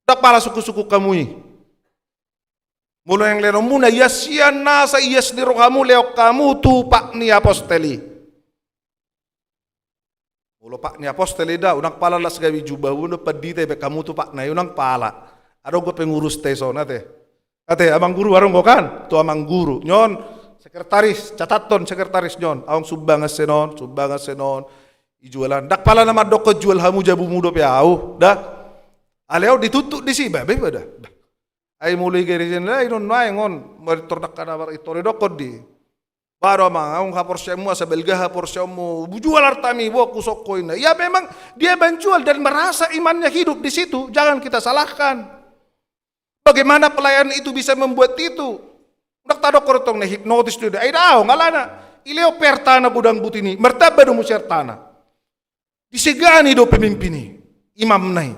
Ndang pala sungkun-sungkun hamu i. Molo naeng lehonon muna, ia sian nasa ias ni rohamu lehon hamu tu pat ni apostel i. Molo pat ni apostel i da, unang pala las gabe jubah, unang pandita ibaen hamu tu patna i, unang pala. Adong do pengurus te son ate. Ate, amang guru, adong do kan? Tu amang guru. Nyon, sekretaris, catathon sekretaris nyon. Aung sumbangan sian on, sumbangan sian on. Ijualan. Ndang pala na mandokkon jual hamu jabumu dope au. Da. Alai au dituntut disi, ba, ba, ba, da. Ba. Ai molo i gereja na lain on nuaeng on, molo tor dangka na mar-, tor idokkon di. Ba do amang, aung haporseaonmu asa balga haporseaonmu, jual artami, boha husongko inna. Ia memang dia menjual dan merasa imannya hidup di situ, jangan kita salahkan. Bagaimana pelayanan itu bisa membuat itu? Ndang tadokkon tong na hipnotis do i da. Ai daong alana. Ilehon pe artana godang buti ni, martamba do muse artana. Disegani do pemimpin i, imamna i.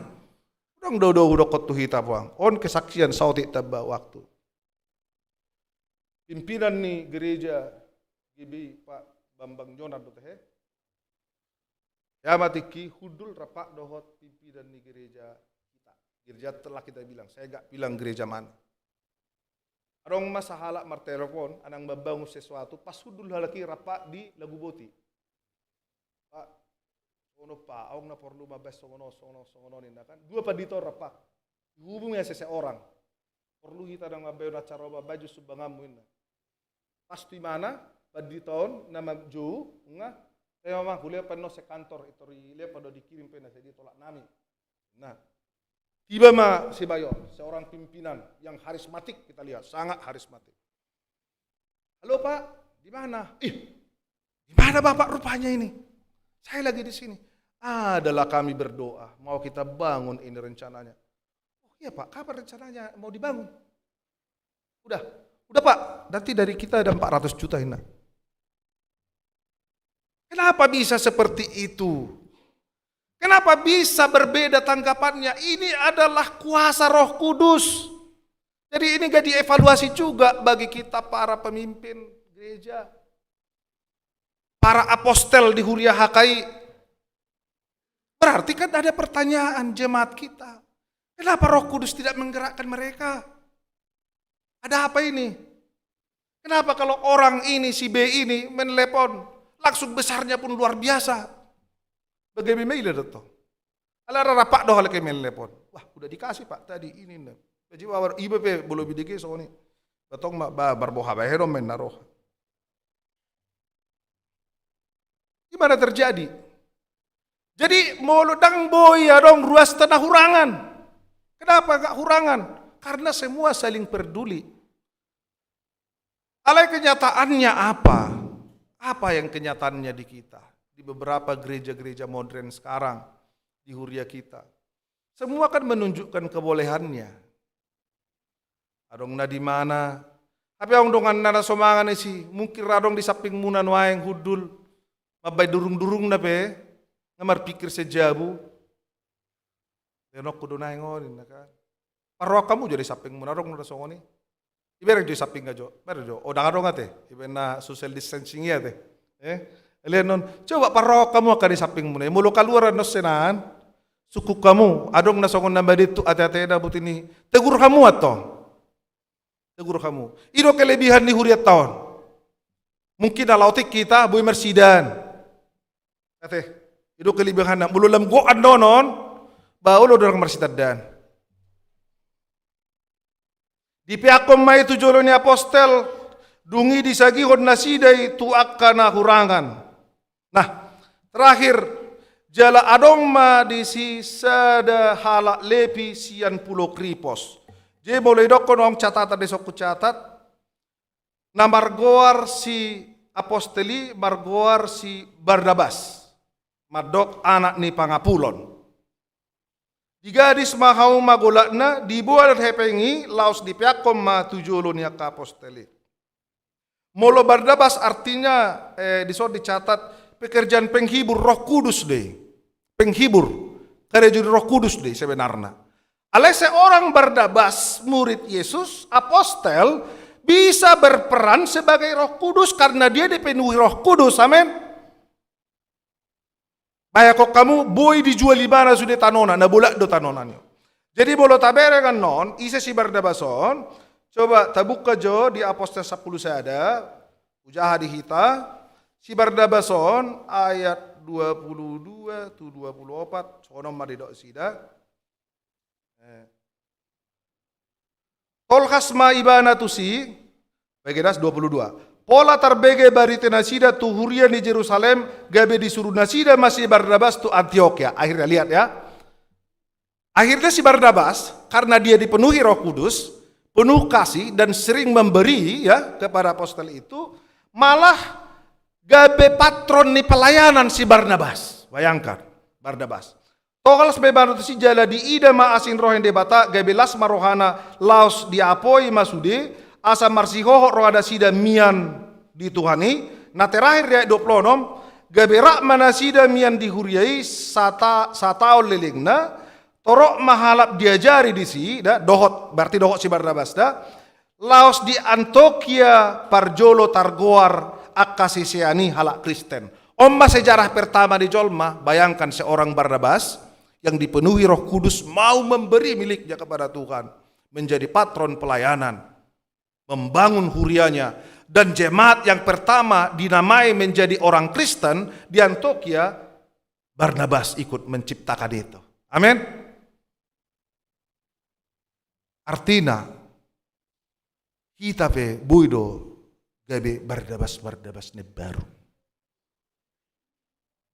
Godang do, do hudokkon tu hita puang. On kesaksian saotik tamba waktu. Pimpinan ni gereja G B I, Pak Bambang Jonan do tehe. Ia ma tingki hundul rap dohot pimpinan ni gereja kita. Gereja telah kita bilang, saya nggak bilang gereja mana. Adong ma sahalak martelepon, anang mambangun sesuatu, pas hundul halak i rap di Laguboti. Pak, songon on Pak, aung na porlu mambaen songon on, songon on, songon on, inna kan. Dua pandita on rap. Dihubungi seseorang. Porlu hita ndang mambahen acara oba baju sumbanganmu inna. Pas tu imana, pandita on na manjou, nga, te mama, hulehon pe annon sian kantor, i tor i, lehon pe do dikirim pe na sai ditolak nami. Nah, tiba ma si Bayor, seorang pimpinan yang harismatik, kita lihat, sangat harismatik. "Halo Pak, di mana?" "Ih, di mana Bapak rupanya ini? Saya lagi di sini." "Adalah kami berdoa, mau kita bangun ini rencananya." "Oh iya Pak, kapan rencananya mau dibangun?" "Udah, udah Pak, nanti dari kita ada empat ratus juta ini." Kenapa bisa seperti itu? Kenapa bisa berbeda tanggapannya? Ini adalah kuasa Roh Kudus. Jadi ini jadi evaluasi juga bagi kita para pemimpin gereja, para apostel di Huria H K I. Berarti kan ada pertanyaan jemaat kita. Kenapa Roh Kudus tidak menggerakkan mereka? Ada apa ini? Kenapa kalau orang ini, si B ini, menelpon, langsung besarnya pun luar biasa? Bagaimana ini, Dokter? Ala rarapa do halak menelpon. "Wah, udah dikasih, Pak, tadi ini, nah." Jadi, wah, iba pe bolo bidege soni. Betong ma, ba, barboha, ba, hedon main naroh. Di mana terjadi? Jadi, molo ndang boi adong ruas na hurangan. Kenapa nggak hurangan? Karena semua saling peduli. Alai kenyataannya apa? Apa yang kenyataannya di kita? Di beberapa gereja-gereja modern sekarang, di huria kita. Semua kan menunjukkan kebolehannya. Adong na di mana. Hape adong dongan na so mangan isi, mungkin ra adong di sampingmuna nuaeng hundul. Mambaen durung-durungna pe, nga marpingkir sian jabu. Lehononku do naeng on, ninna kan. Parrohahon hamu jo di sampingmuna, adong na songon i. Ibereng jo di sampingna jo, bereng jo. O, ndang adong ate, ibaen na social distancing i ate. Eh? Lehon on, coba parrohahon hamu angka di sampingmuna. Molo kaluar annon senan, sungkun hamu, adong na songon na madettuk ate-atena buti ni. Tegur hamu antong. Tegur hamu. I do kelebihan ni hurianta on. Mungkin ala otik hita boi marsidan. Ate, i do kelebihanna. Molo lam gok annon on, ba olo do ndang marsitandaan. Dipeakkon ma i tu jolo ni apostel, dung i disagihon nasida i tu angka na hurangan. Nah, terakhir, jala adong ma disi sada halak Lepi sian pulo Kripos. Jadi molo idokkon on catatan, dison hucatat, na margoar si apostel i, margoar si Barnabas, mandok anak ni pangapulon. Digadis ma hauma golatna, diboan hepeng i, laos dipeakkon ma tu jolo ni angka apostel i. Molo Barnabas artinya, eh, dison dicatat pekerjaan penghibur, Roh Kudus do i. Penghibur, karejo ni Roh Kudus do i sebenarna. Alai seorang Barnabas, murid Yesus, apostel, bisa berperan sebagai Roh Kudus karena dia dipenuhi Roh Kudus. Amin. Bayangkon hamu, boi dijual ibana sude tanona, na bolak do tanona ni on. Jadi molo tabereng annon, ise si Barnabas on, coba tabuka jo di Apostel sampulu sada, hujaha di hita, si Barnabas on, ayat dua puluh dua tu dua puluh opat, songon on ma didok nasida. Eh. Tolhas ma ibana tusi, bege das dua puluh dua. Pola tarbege barita nasida tu huria ni Jerusalem, gabe disuru nasida ma si Barnabas tu Antiokia. Akhirnya, lihat ya. Akhirnya si Barnabas, karena dia dipenuhi Roh Kudus, penuh kasih dan sering memberi ya kepada apostel itu, malah gabe patron ni pelayanan si Barnabas. Bayangkan, Barnabas. Tolhas ma ibana tusi jala diida ma asi ni roha ni Debata, gabe las ma rohana, laos diapoi ma sude, asa marsihohot roha nasida mian di Tuhan i. Na terakhir di ayat dua puluh onom, gabe rap ma nasida mian di huria i sata-, sataon lelengna, torop ma halak diajari disi, da, dohot, berarti dohot si Barnabas, da, laos di Antiokia parjolo targoar angka sisean i halak Kristen. On ma sejarah pertama ni jolma, bayangkan seorang Barnabas yang dipenuhi Roh Kudus mau memberi miliknya kepada Tuhan, menjadi patron pelayanan, membangun hurianya, dan jemaat yang pertama dinamai menjadi orang Kristen di Antiokia, Barnabas ikut menciptakan itu. Amin. Artina, Hita pe boi do gabe bardabas-bardabas na baru.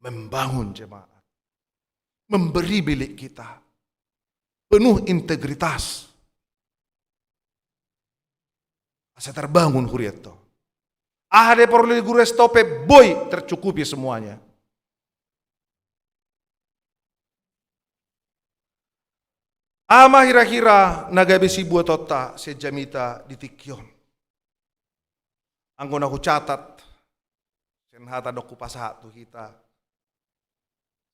Membangun jemaat. Memberi bilik kita. Penuh integritas. Asa terbangun hurianta. Aha na porlu ni hurianta pe boi tercukupi semuanya. Aha ma hira-hira na gabe sibuatonta sian jamita di tingki on? Anggo na hucatat, sian hata na hupasahat tu hita,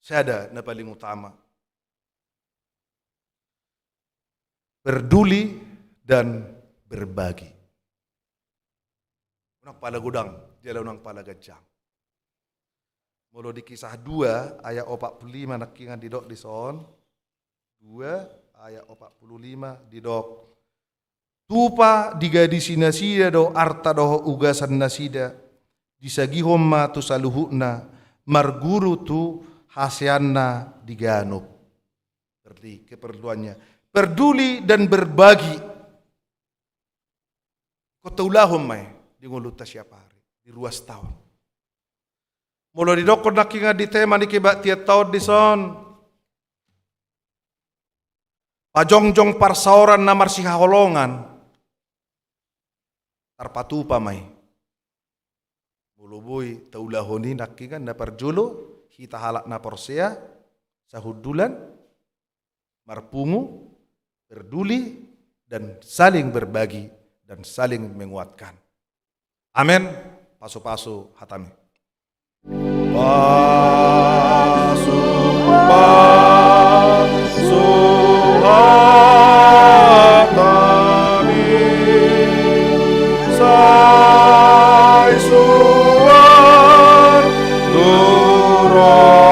sada na paling utama. Peduli dan berbagi. Unang pala godang, jala unang pala ganjang. Molo di Kisah dua ayat opat pulu lima nangkingan didok dison. Dua ayat opat pulu lima didok. Tupa digadisi nasida do arta dohot ugasan nasida, disagihon ma tu saluhutna, marguru tu haseanna di ganup. Berarti keperluannya peduli dan berbagi. Ingkon taulahon ma i di ngolunta siap ari, di ruas taon. Molo didokkon nangkingan di tema ni kebaktian taon dison, pajongjong parsaoran na marsihaholongan, tarpatupa ma i. Molo boi taulahon i nangkingan na parjolo, hita halak na porsea, sahundulan, marpungu, peduli, dan saling berbagi, dan saling menguatkan. Amen. Pasu-pasu hatami. Pasu-pasu hatami. Sai suan tu rohangki.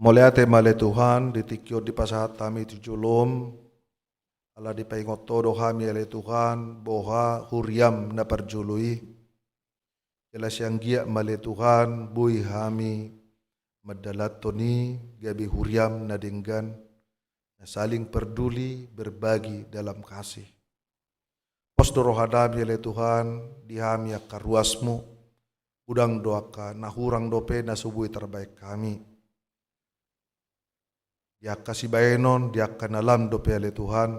Mauliate ma ale Tuhan, di tingki on dipasahat hami tu jolom, ala dipaingot Ho do hami ale Tuhan, boha huriam na parjolo i. Jala sai anggiat ma ale Tuhan, boi hami mandalanhon i gabe huriam na denggan, na saling peduli, berbagi dalam kasih. Pos do roha nami ale Tuhan, di hami angka ruasmu, godang do angka na hurang dope na so boi tarbaen hami. Di angka sibaenon, di angka na lam dope ale Tuhan.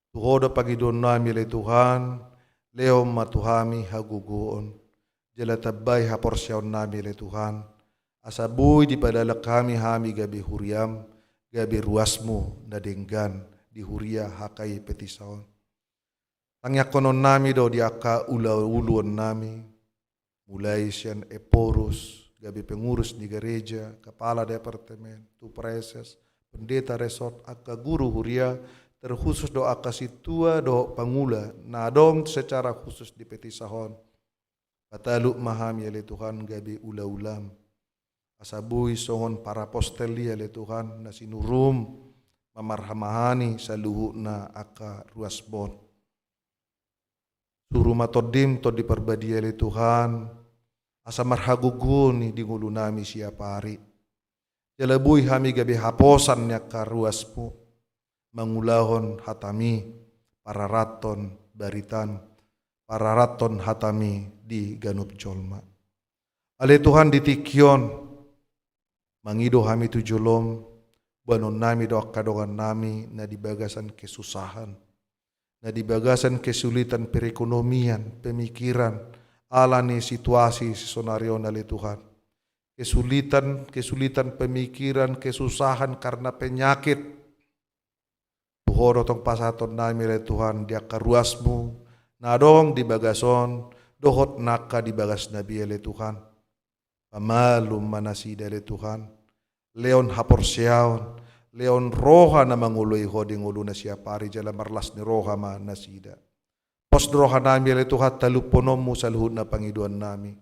Tu Ho do pangidoan nami ale Tuhan, lehon ma tu hami hagogoon. Jala tambai haporseaon nami ale Tuhan. Asa boi dipadalan hami, hami gabe huriam, gabe ruasmu na denggan di huria H K I Petisa on. Tangiangkonon nami do di angka ulauluon nami, mulai sian ephorus, gabe pengurus ni gareja, kepala departemen, tu praeses, pendeta resort, angka guru huria, terkhusus do angka sintua dohot pangula na adong secara khusus di Petisa on. Pataluhon ma hami ale Tuhan gabe ulaulam. Asa boi songon parapostel i ale Tuhan na sinuruhum mamarhamahani saluhutna angka ruasmon. Suru ma Tondim, Tondi Parbadia ale Tuhan, asa marhagogoon i di ngolu nami siap ari. Jala boi hami gabe haposan ni angka ruasmu, mangulahon hatami, pararathon baritam, pararathon hatami di ganup jolma. Ale Tuhan, di tingki on, Mangido hami tu jolom, boanonnami do angka dongannami na di bagasan kesusahan, na di bagasan kesulitan perekonomian, pemikiran, ala ni situasi sonari on ale Tuhan. Kesulitan, kesulitan pemikiran, kesusahan karena penyakit. Tu Ho do tong pasahatonnami ale Tuhan di angka ruasmu na adong di bagas on, dohot na angka di bagas na bia ale Tuhan. Pamalum ma nasida ale Tuhan. Lehon haporseaon, lehon roha na mangoloi Ho di ngoluna siapari jala marlas ni roha ma nasida. Pos do rohanami ale Tuhan taluphononmu saluhutna pangidoannami.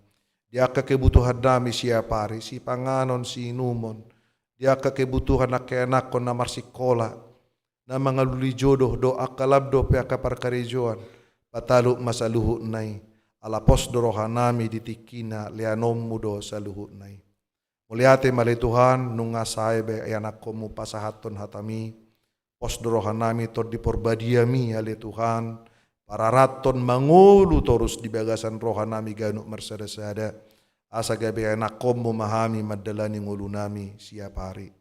Di angka kebutuhannami siapari, sipanganon, siinumon. Di angka kebutuhan angka ianakhon na marsikola, na mangalului jodoh dohot angka lam dope angka parkarejoan. Patalup ma saluhutna i, ala pos do rohanami di tingkina leanonmu do saluhutna i. Mauliate ma ale Tuhan, nunga sae be ianakhonmu pasahathon hatami, pos do rohanami Tondi Parbadiami ale Tuhan, pararathon mangolu torus di bagasan rohanami ganup marsada-sada, asa gabe ianakhonmu ma hami mandalani ngolunami siapari.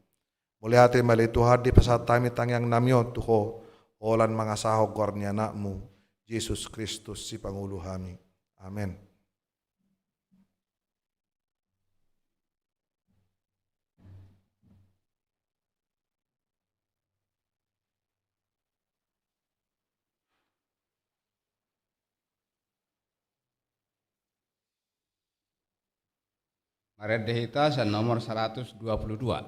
Mauliate ma ale Tuhan, dipasahat hami tangiangnami on tu Ho, holan mangasahon goar ni Anakmu, Jesus Kristus sipangolu hami. Amen. Marende hita sian nomor saratus dua pulu dua.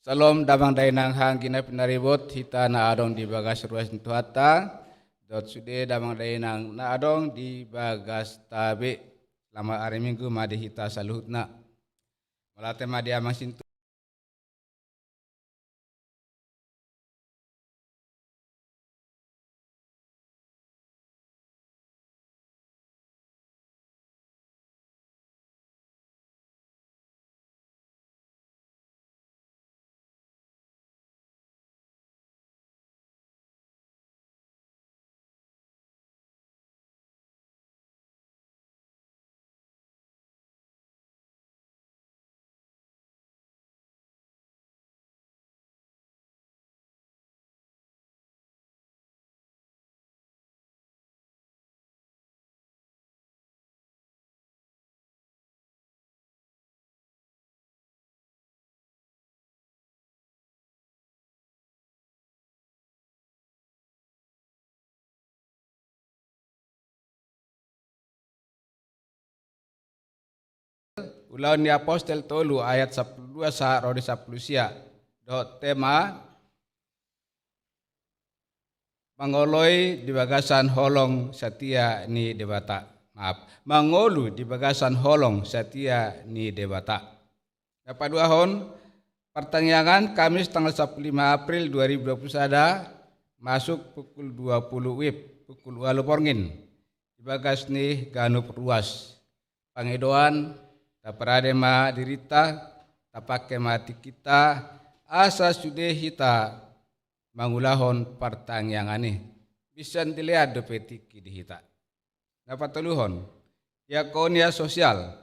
Syalom damang dainang, hanggi na pinaribot hita na adong di bagas ruas ni Tuhanta, dohot sude damang dainang na adong di bagasta be. Selamat hari Minggu ma di hita saluhutna. Mauliate ma di Amang Sintu. Ulaon ni Apostel tolu ayat sampulu dua sahat ro di sampulu sia, dohot tema mangoloi di bagasan holong satia ni Debata. Maaf, mangolu di bagasan holong satia ni Debata. Na paduahon, partangiangan Kamis tanggal sampulu lima April dua ribu dua pulu sada, masuk pukul dua puluh wib, pukul ualu borngin, di bagas ni ganup ruas. Pangidoan, taparade ma dirinta, tapangke ma tingkinta, asa sude hita mangulahon partangiangan i. Binsan dilean dope tingki di hita. Na patoluhon, diakonia sosial.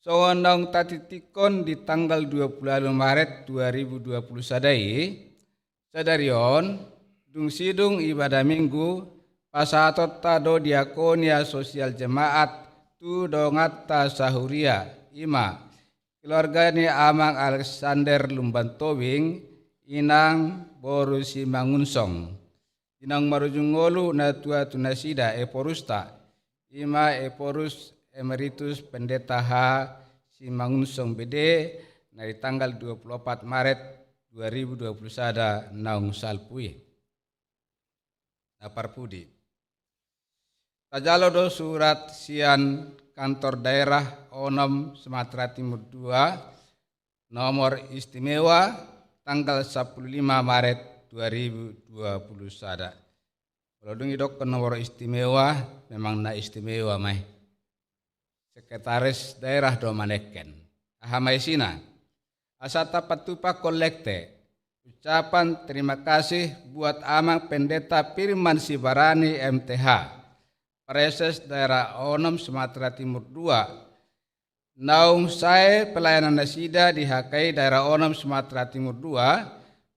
Songon naung tatingtinghon di tanggal dua puluh ualu Maret dua ribu dua puluh sada i, sadari on, dung sidung ibadah Minggu, pasahatonta do diakonia sosial jemaat tu donganta sahuria, i ma keluarga ni Amang Alexander Lumban Tobing, Inang boru Simangunsong. Di naung marujung ngolu natua tu nasida eporusta, i ma Eporus Emeritus Pendeta H. Simangunsong B D, na di tanggal dua puluh opat Maret dua ribu dua puluh sada naung salpu i. Na parpudi. Tajalo do surat sian Kantor Daerah Onom Sumatera Timur dua, nomor istimewa, tanggal sampulu lima Maret dua ribu dua puluh sada. Molo dung didokkon nomor istimewa, memang na istimewa ma i. Sekretaris daerah do maneken. Aha ma isina? Asa tapatupa kollekte. Ucapan terima kasih buat Amang Pendeta Firman Sibarani, M T H, Praeses Daerah Onom Sumatera Timur dua. Naung sae pelayanan nasida di H K I Daerah Onom Sumatera Timur dua,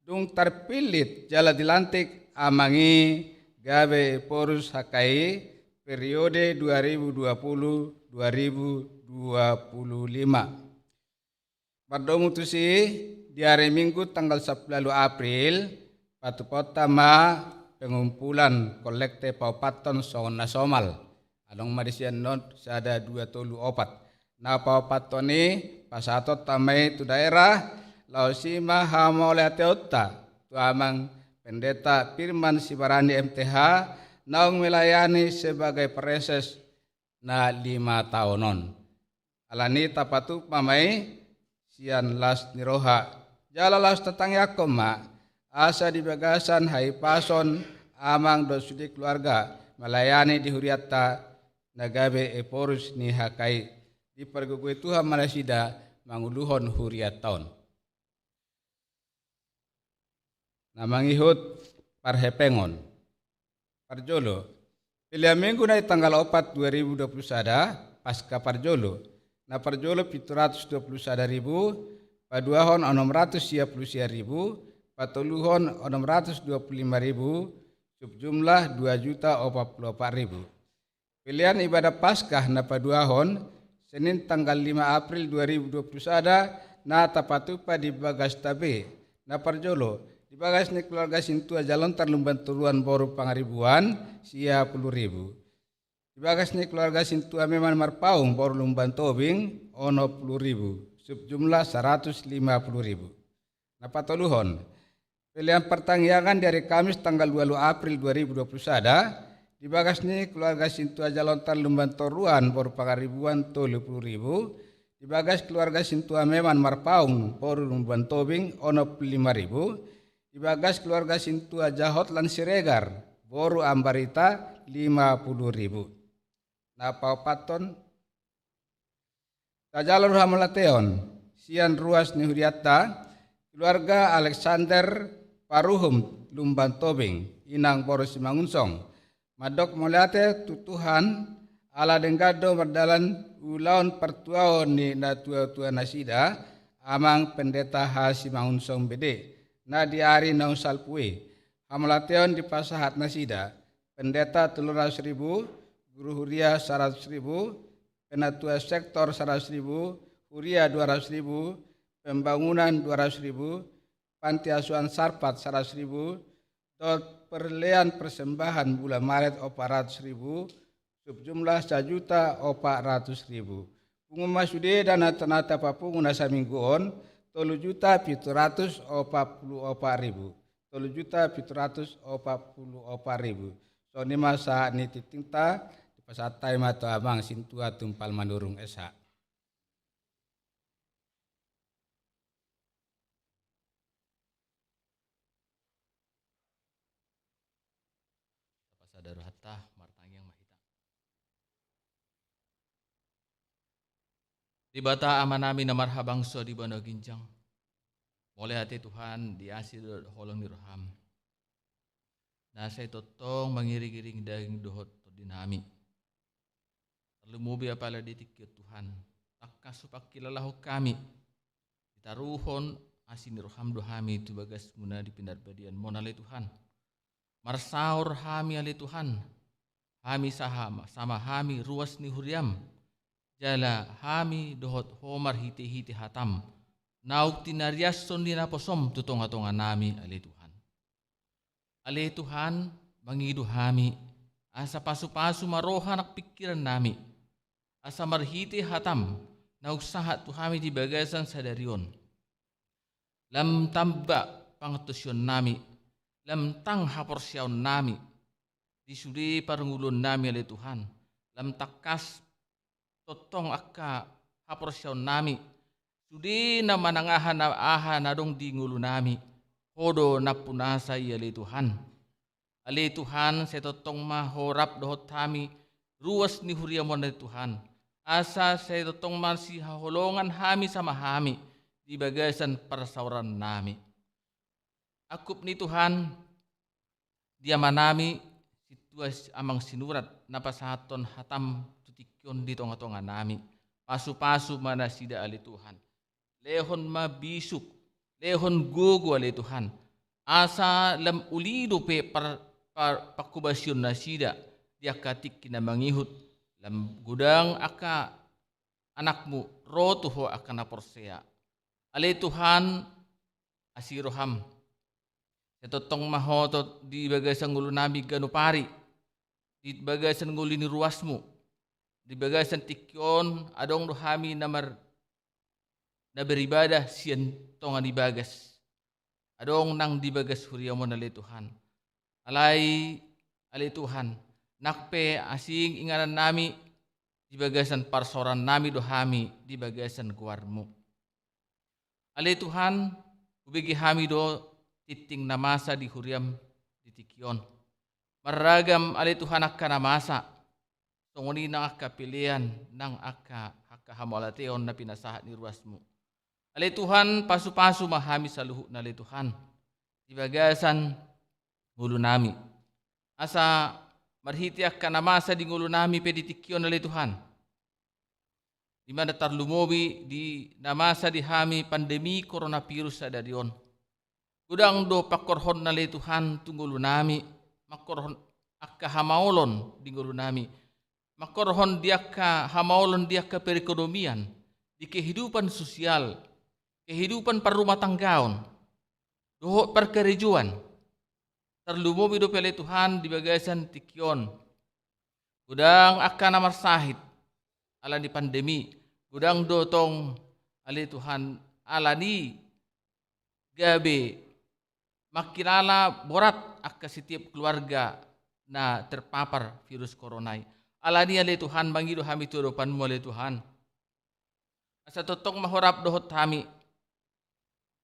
dung tarpillit jala dilantik Amang i gabe Eporus H K I periode dua ribu dua puluh dua ribu dua puluh lima. Mardomu tusi, di ari Minggu tanggal sampulu ualu April, patupaonta ma pengumpulan kollekte paopathon songon na somal. Adong ma di sian on sada, dua, tolu, opat. Na paopathon i pasahatonta ma i tu daerah, laos i ma hamauliateonta tu Amang Pendeta Firman Sibarani, M T H, naung melayani sebagai praeses na lima taon on. Alani i tapatupa ma i sian las ni roha. Jala laos tatangiangkon ma, asa di bagasan hahipason Amang dohot sude keluarga melayani di hurianta na gabe Eporus ni H K I, dipargogoi Tuhan ma nasida manguluhon hurianta on. Na mangihut parhepengon. Parjolo, pelean Minggu na di tanggal opat dua ribu dua puluh sada, Paskah parjolo. Na parjolo pitu ratus dua puluh sada ribu, paduahon onom ratus sia puluh sia ribu, patoluhon onom ratus dua puluh lima ribu, subjumlah dua juta opat puluh opat ribu. Pelean ibadah Paskah na paduahon, Senin tanggal lima April dua ribu dua puluh sada, na tapatupa di bagasta be. Na parjolo, di bagas ni keluarga sintua Jalontar Lumban Toruan boru Pangaribuan, sia puluh ribu. Di bagas ni keluarga sintua Meman Marpaung boru Lumban Tobing, onom puluh ribu. Subjumlah saratus lima puluh ribu. Na patoluhon, pelean partangiangan di ari Kamis tanggal ualu April dua ribu dua puluh sada, di bagas ni keluarga sintua Jalontar Lumban Toruan boru Pangaribuan tolu puluh ribu, di bagas keluarga sintua Meman Marpaung boru Lumban Tobing onom puluh lima ribu, di bagas keluarga sintua Jahotlan Siregar boru Ambarita lima puluh ribu. Na paopathon, tajalo do hamauliateon sian ruas ni hurianta, keluarga Alexander Paruhum Lumban Tobing, Inang boru Simangunsong, mandok mauliate tu Tuhan, ala denggan do mardalan ulaon partuaon ni natuatua nasida, Amang Pendeta H. Simangunsong B D, na di ari naung salpu i. Hamauliateon dipasahat nasida, pendeta tolu ratus ribu, guru huria saratus ribu, penatua sektor saratus ribu, huria dua ratus ribu, pembangunan dua ratus ribu, panti asuhan Sarpat saratus ribu, dohot pelean persembahan bulan Maret opat ratus ribu, subjumlah sajuta opat ratus ribu. Pungu ma sude dana na tapapungu na saminggu on, tolu juta pitu ratus opat puluh opat ribu. Tolu juta pitu ratus opat puluh opat ribu. Songon i ma sahat ni tingtingta, dipasahat hami ma tu Amang Sintua Tumpal Manurung S H. Tapasada rohanta, martangiang ma hita. Debata Amanami na marhabangsa di banua ginjang, mauliate Tuhan di asi dohot holong ni roham, na sai tongtong mangiringiring daging dohot tondinami. Tarlumobi apala di tingki on Tuhan, tangkas hupangkilalahon hami, ditaruhon asi ni roham do hami tu bagasmuna di pinarbadianmon ale Tuhan. Marsaor hami ale Tuhan, hami saha, sama hami ruas ni huriam, jala hami dohot ho marhitehite hatam, naung tinariashon ni naposom tu tongatonganami ale Tuhan. Ale Tuhan, mangido hami, asa pasupasu ma roha nang pingkirannami, asa marhite hatam naung sahat tu hami di bagasan sadari on, lam tamba pangantosionnami, lam tang haporseaonnami di sude parngoluonnami ale Tuhan, lam tangkas tongtong angka haporseaonnami, sude na manang aha na, aha na adong di ngolunami, ho do nampunasa i ale Tuhan. Ale Tuhan, sai tongtong ma ho rap dohot hami ruas ni huriam on ale Tuhan, asa sai tongtong ma sihaholongan hami sama hami di bagasan parsaorannami. Angkup ni Tuhan, di amanami sintua si-, amang sinurat na pasahathon hatam tu tingki on di tongatonganami, pasupasu ma nasida ale Tuhan. Lehon ma bisuk, lehon gogo ale Tuhan, asa lam uli dope par-, par-, panghobasion nasida di angka tingki na mangihut, lam godang angka anakmu ro tu ho angka na porsea. Ale Tuhan, asi roham, sai tongtong ma ho di bagasan ngolunami ganup ari, di bagasan ngolu ni ruasmu. Di bagasan tingki on adong do hami na mar-, na beribadah sian tonga ni bagas, adong nang di bagas huriam on ale Tuhan. Alai ale Tuhan, nang pe asing inganannami, di bagasan parsaorannami do hami di bagasan goarmu. Ale Tuhan, hubege hami do tingting na masa di huriam di tingki on. Marragam ale Tuhan angka na masa, songon i nang angka pelean, nang angka, angka hamauliateon na pinasahat ni ruasmu. Ale Tuhan, pasupasu ma hami saluhutna ale Tuhan, di bagasan ngolunami. Asa marhite angka na masa di ngolunami pe di tingki on ale Tuhan, di mana tarlumobi di na masa di hami pandemi coronavirus sadari on. Godang do pangkorhonna ale Tuhan tu ngolunami, mangkorhon angka hamaolon di ngolunami, mangkorhon di angka hamaolon di angka perekonomian, di kehidupan sosial, kehidupan parrumatanggaon, dohot parkarejoan. Tarlumobi dope ale Tuhan di bagasan tingki on, godang angka na marsahit ala ni pandemi, godang do tong ale Tuhan ala ni gabe mangkilala borat angka setiap keluarga na terpapar virus corona i. Ala ni ale Tuhan, mangido hami tu adopanmu ale Tuhan, asa tongtong ma ho rap dohot hami.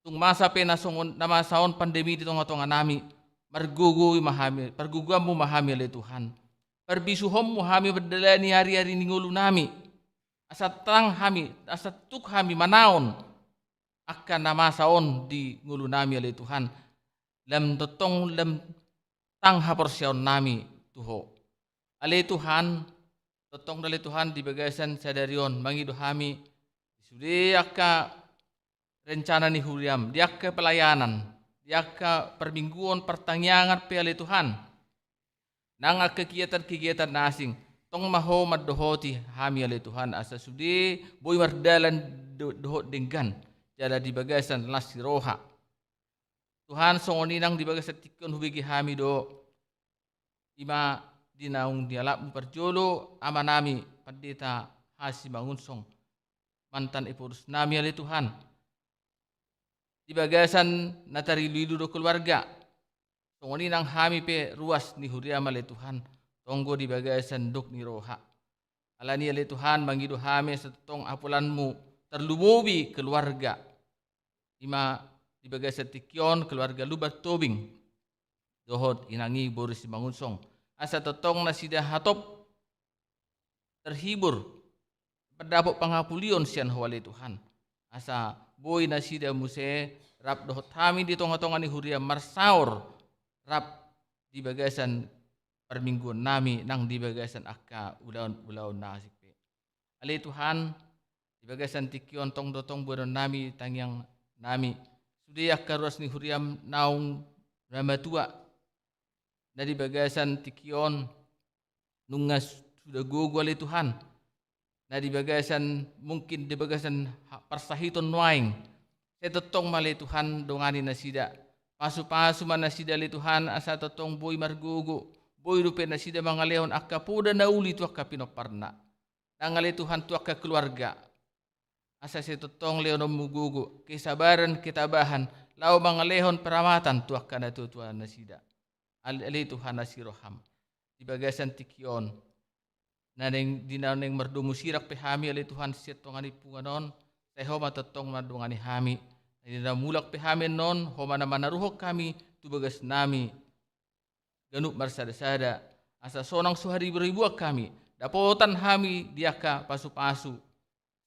Tung masa pe na songon na masa on pandemi di tongatonganami, margogo ma hami, pargogoanmu ma hami ale Tuhan. Parbisuhonmu hami mardalani ariari ni ngolunami, asa tang hami, asa tuk hami manaon angka na masa on di ngolunami ale Tuhan. Lam tongtong lam tang haporseaonnami tu ho. Ale Tuhan, tongtong do ale Tuhan di bagasan sadari on mangido hami, di sude angka rencana ni huriam, di angka pelayanan, di angka parmingguon partangiangan pe ale Tuhan, nang angka kegiatan-kegiatan na asing, tong ma ho mandohoti hami ale Tuhan, asa sude boi mardalan do-, dohot denggan, jala di bagasan las ni roha. Tuhan, songon i nang di bagasan tingki on hubege hami do, i ma di naung nialapmu parjolo amanami Pandita Hasimangunsong, mantan ephorusnami ale Tuhan. Di bagasan na tariluilu do keluarga, songon i nang hami pe ruas ni huriam ale Tuhan, tonggo di bagasan dok ni roha. Ala ni ale Tuhan, mangido hami asa tongtong apolanmu, tarlumobi keluarga, i ma di bagasan tingki on keluarga Lumban Tobing dohot inang i boru Simangunsong, asa tongtong nasida hatop terhibur, mandapot pangapulion sian ho ale Tuhan, asa boi nasida muse rap dohot hami di tongatonga ni huria marsaor rap di bagasan parmingguonnami nang di bagasan angka ulaon-ulaon na asing pe. Ale Tuhan, di bagasan tingki on tong do tong boanonnami, tangiangnami, sude angka ruas ni huriaM naung na matua, na di bagasan tingki on nunga suda gogo ale Tuhan, na di bagasan, mungkin di bagasan ha-, parsahiton nuaeng. Sai tongtong ma ale Tuhan dongani nasida. Pasupasu ma nasida ale Tuhan, asa tongtong boi margogo, boi dope nasida mangalehon angka poda na uli tu angka pinomparna. Nang ale Tuhan tu angka keluarga. Asa sai tongtong lehononMu gogo, kesabaran, ketabahan, laho mangalehon perawatan tu angka natuatua nasida. Ale, ale Tuhan asi rohaM. Di bagasan tingki on. Na naeng, di na naeng mardomu sirang pe hami ale Tuhan sian tonga ni punguan on, sai Ho ma tongtong mandongani hami. Na di na mulak pe hami annon, Ho ma na manaruhon hami tu bagasnami ganup marsadasada, asa sonang so hariburibuan hami, dapotan hami di angka pasupasu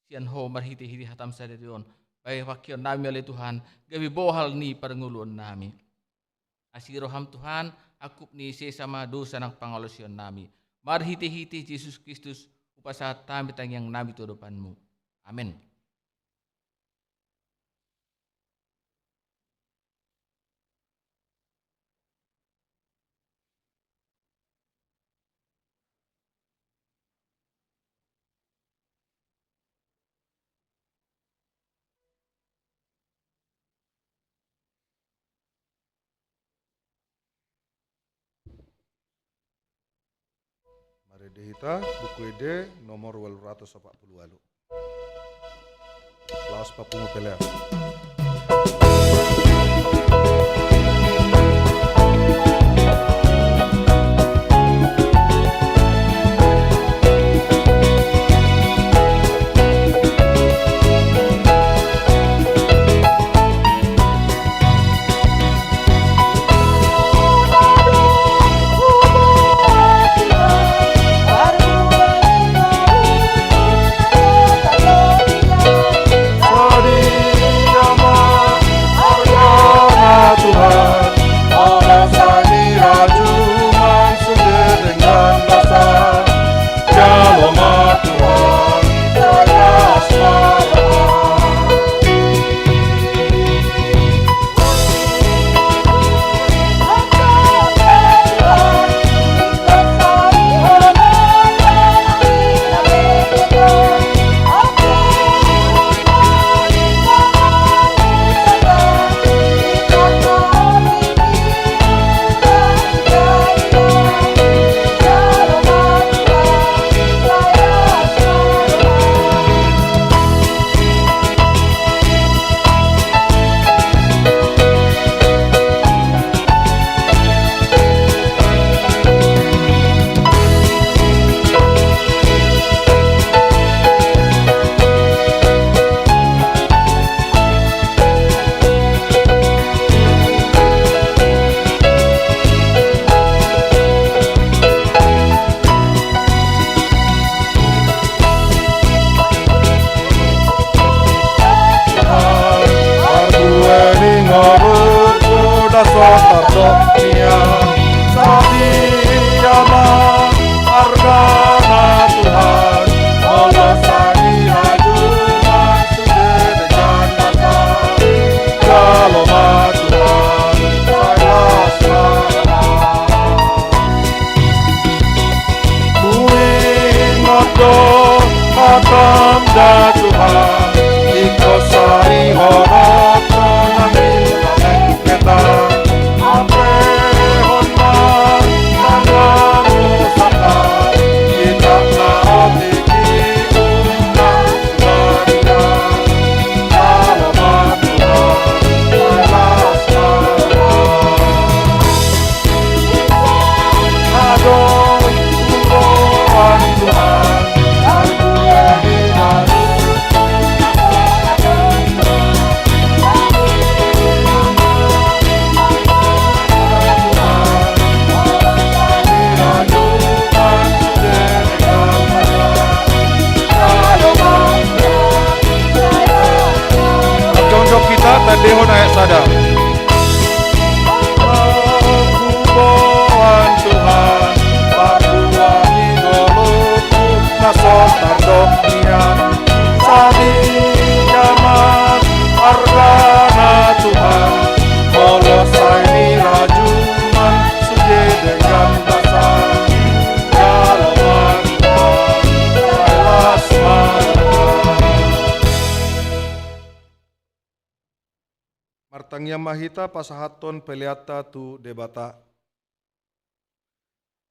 sian Ho marhitehite hataM sadari on. Bahen pangkeonnami ale Tuhan, gabe bohal ni parngoluonnami. Asi rohaM Tuhan, angkup ni sesa ma dosa nang pangalaosionnami. Marhitehite Jesus Kristus, hupasahat hami tangiangnami tu adopanMu. Amen. Marende hita, Buku Ende nomor ualu ratus opat pulu ualu. Laos papungu pelean. Huingot do hataM da Tuhan, ingkon sarihonothon nami hata. Ampe hon ma tangan ni sangkap, hita na otik i unang. Tangiang ma hita pasahathon peleanta tu Debata.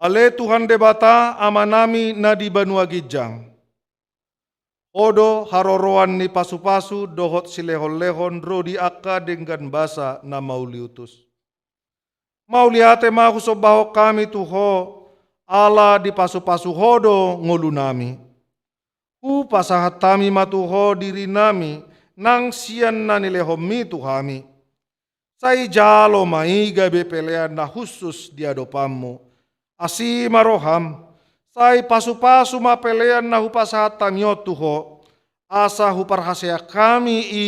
Ale Tuhan Debata, Amanami na di banua ginjang. Ho do haroroan ni pasupasu dohot silehonlehon ro di angka denggan basa na mauliutus. Mauliate ma husombahon hami tu Ho, ala dipasupasu Ho do ngolunami. Hupasahat hami ma tu Ho dirinami nang sian na nilehonMi tu hami. Sai jalo ma i gabe pelean na hushus di adopanMu. Asi ma rohaM, sai pasupasu ma pelean na hupasahat hami on tu Ho, asa huparhaseang hami i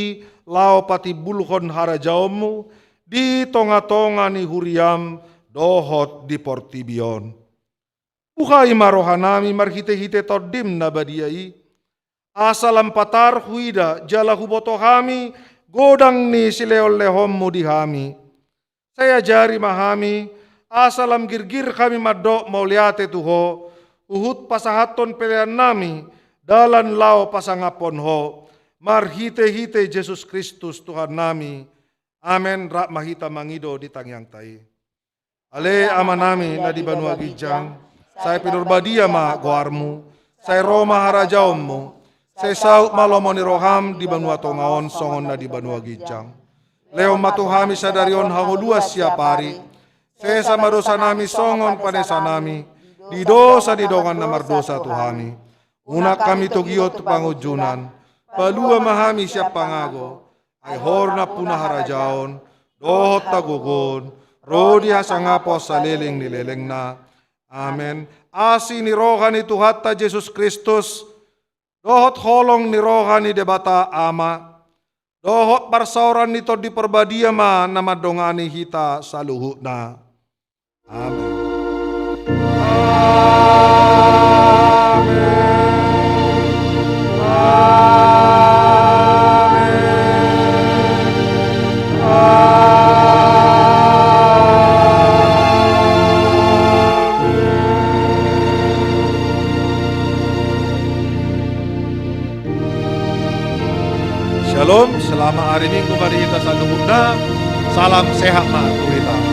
laho patimbulhon harajaonMu di tongatonga ni huriaM dohot di portibi on. Buhai ma rohanami marhitehite TondiM na badia i, asa lam patar huida jala huboto hami godang ni silehonlehonMu di hami. Sai ajari ma hami, asa lam girgir hami mandok mauliate tu Ho, huhut pasahathon peleannami dalan laho pasangaphon Ho, marhitehite Jesus Kristus Tuhannami. Amen. Rap ma hita mangido di tangiangta i. Ale Amanami na di banua ginjang, sai pinarbadia ma goarMu, sai ro ma harajaonMu, sai saut ma lomo ni rohaM di banua tonga on songon na di banua ginjang. Lehon ma tu hami sadari on hangoluan siapari, sesa ma dosanami songon panesanami di dosa ni dongan na mardosa tu hami. Unang hami togihon tu pangunjunan, palua ma hami sian pangago, ai Ho do nampuna harajaon, dohot hagogoon, ro di hasangapon saleleng ni lelengna. Amen. Asi ni roha ni Tuhanta Jesus Kristus, dohot holong ni roha ni Debata Ama, dohot parsaoran ni Tondi Parbadia ma na mandongani hita saluhutna. Amen. Amen. Amen. Amen. Shalom, selamat hari Minggu bagi kita saluhutna. Salam sehat ma tu hita.